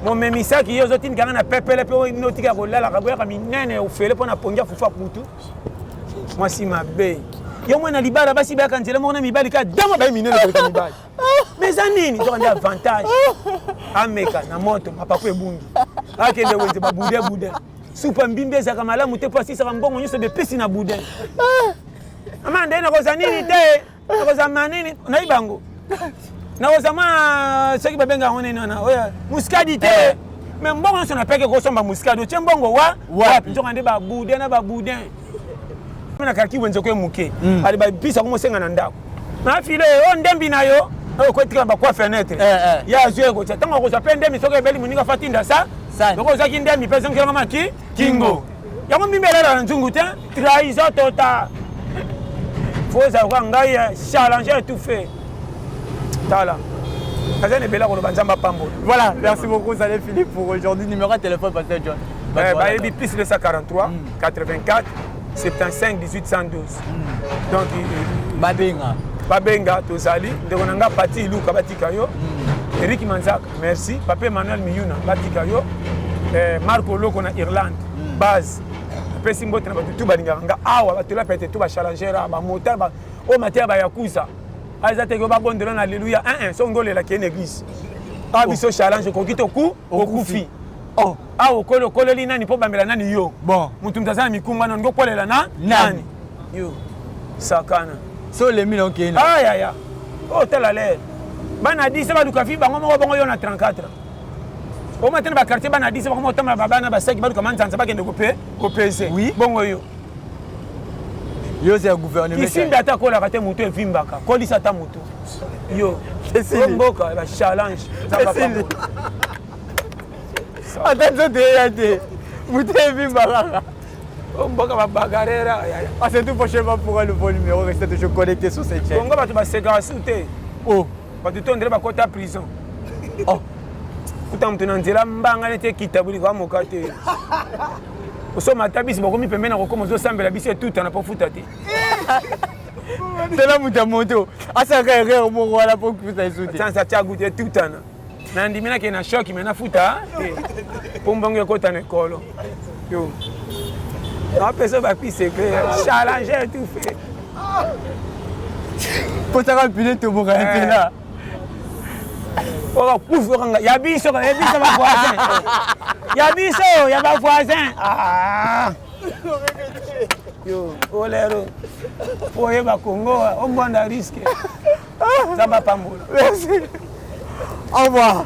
momemisaki ye, ozotindikanga na pepele mpe notika kolalaka boyaka minene ofele mpo na pongi ya fufu kutu. Mwasi mabe yo mwana libala, basi bayaka nzela moko na mibali, kaka dama baye minene koleka mibali, mais eza nini? Toka nde avantage, ameka na moto, mapapu ebungi, akende wenze baboudin boudin, supa mbimbi ezalaka malamu te mpo asisaka mbongo nyonso bepesi na boudin. Ama nde nakoza nini te, nakoza ma nini, nayebi bango, nakoza mwa soki babenga yango nini wana oyo muskadi te, mais mbongo nyonso napeke kosomba muskadi, otie mbongo wa wapi? Nzoka nde baboudin na baboudin na kaki wenze ko moke ali bapisa komosenga na ndako na file oyo ndembi na yo oyo kotikala bakwa fenêtre ye azwi ekotia ntango akozwa mpe ndembi, soki ebeli moninga fatinda sa loko ozwaki ndembi mpe ezongelanga maki kingo yango mbimbi elala na nzungu te. Trahison total, fo ozala lokola ngai, challenger tout fait. Tala, naza na ebele koloba, Nzambe apambola. Voilà, merci beaucoup Zale Philippe pour aujourd'hui. Numéro de téléphone, pasteur John? Bayebi, plus 243 84 75 18 112. Donc babenga. Babenga, tozali. Ndeko na nga Pati Iluka, batika yo. Erik Manzaka, merci. Papa Emmanuel Miyuna, batika yo. Marco Loko na Irlande. Base napesi mbote na bato tu balingaka nga awa, bato la pete tu, bachallenger, bamotard oyo mateya, bayakuza eza teke babondela na alleluya 1 soki ngolelaki ye na église awa. Biso challenge okoki te okufi. Oh. Awa okoli, okoleli nani mpo bambela nani yo? Bon. Mutu aza na mikumba nani ngokolela na nani yo sakana. So olemi na okei na Ayaya, oyo tala lere bana 10 baluka fi bango moko bongo yo na 34 oma te na baquartier, bana 10 bango moko otambola, babana basaki baluka manzanza bakende kopese. Bongo yo? Yo oza ya gouvernement. Kisimbi ata akolaka te, motu evimbaka, kolisa ata motu yo. Esili. Mboka bachallenge. Esili. Ata nzoto eya te, motu evimba kaka. Mboka babagarera. Ah, c'est tout prochainement pour un nouveau numéro. Restez toujours connectés sur cette chaîne. Kongo bato basekaka su te. Oh. Bato to ndele bakota prison. Oh. Kuta moto na nzela, mbanga neti ekita boliko amoka te, osoma ata bisi bakomi pembeni na kokoma, ozosambela bisi etutana mpo futa te. Tala moto ya moto asalaka erreur moko wana mpo kusa esu te. Sansa tia guti etutana, nandimi nakende na choc me nafuta te mpo mbongo ekota na ekolo. Yo napesa bapise secret, challenger tout fait. Posaka pine toboka ya nzela. Oyo kufi okanga ya biso, ya biso bavoisin, ya biso ya bavoisin. Ah. Yo olero po oyeba Kongo ombwanda risque. Nzambe apambola. Merci, au revoir.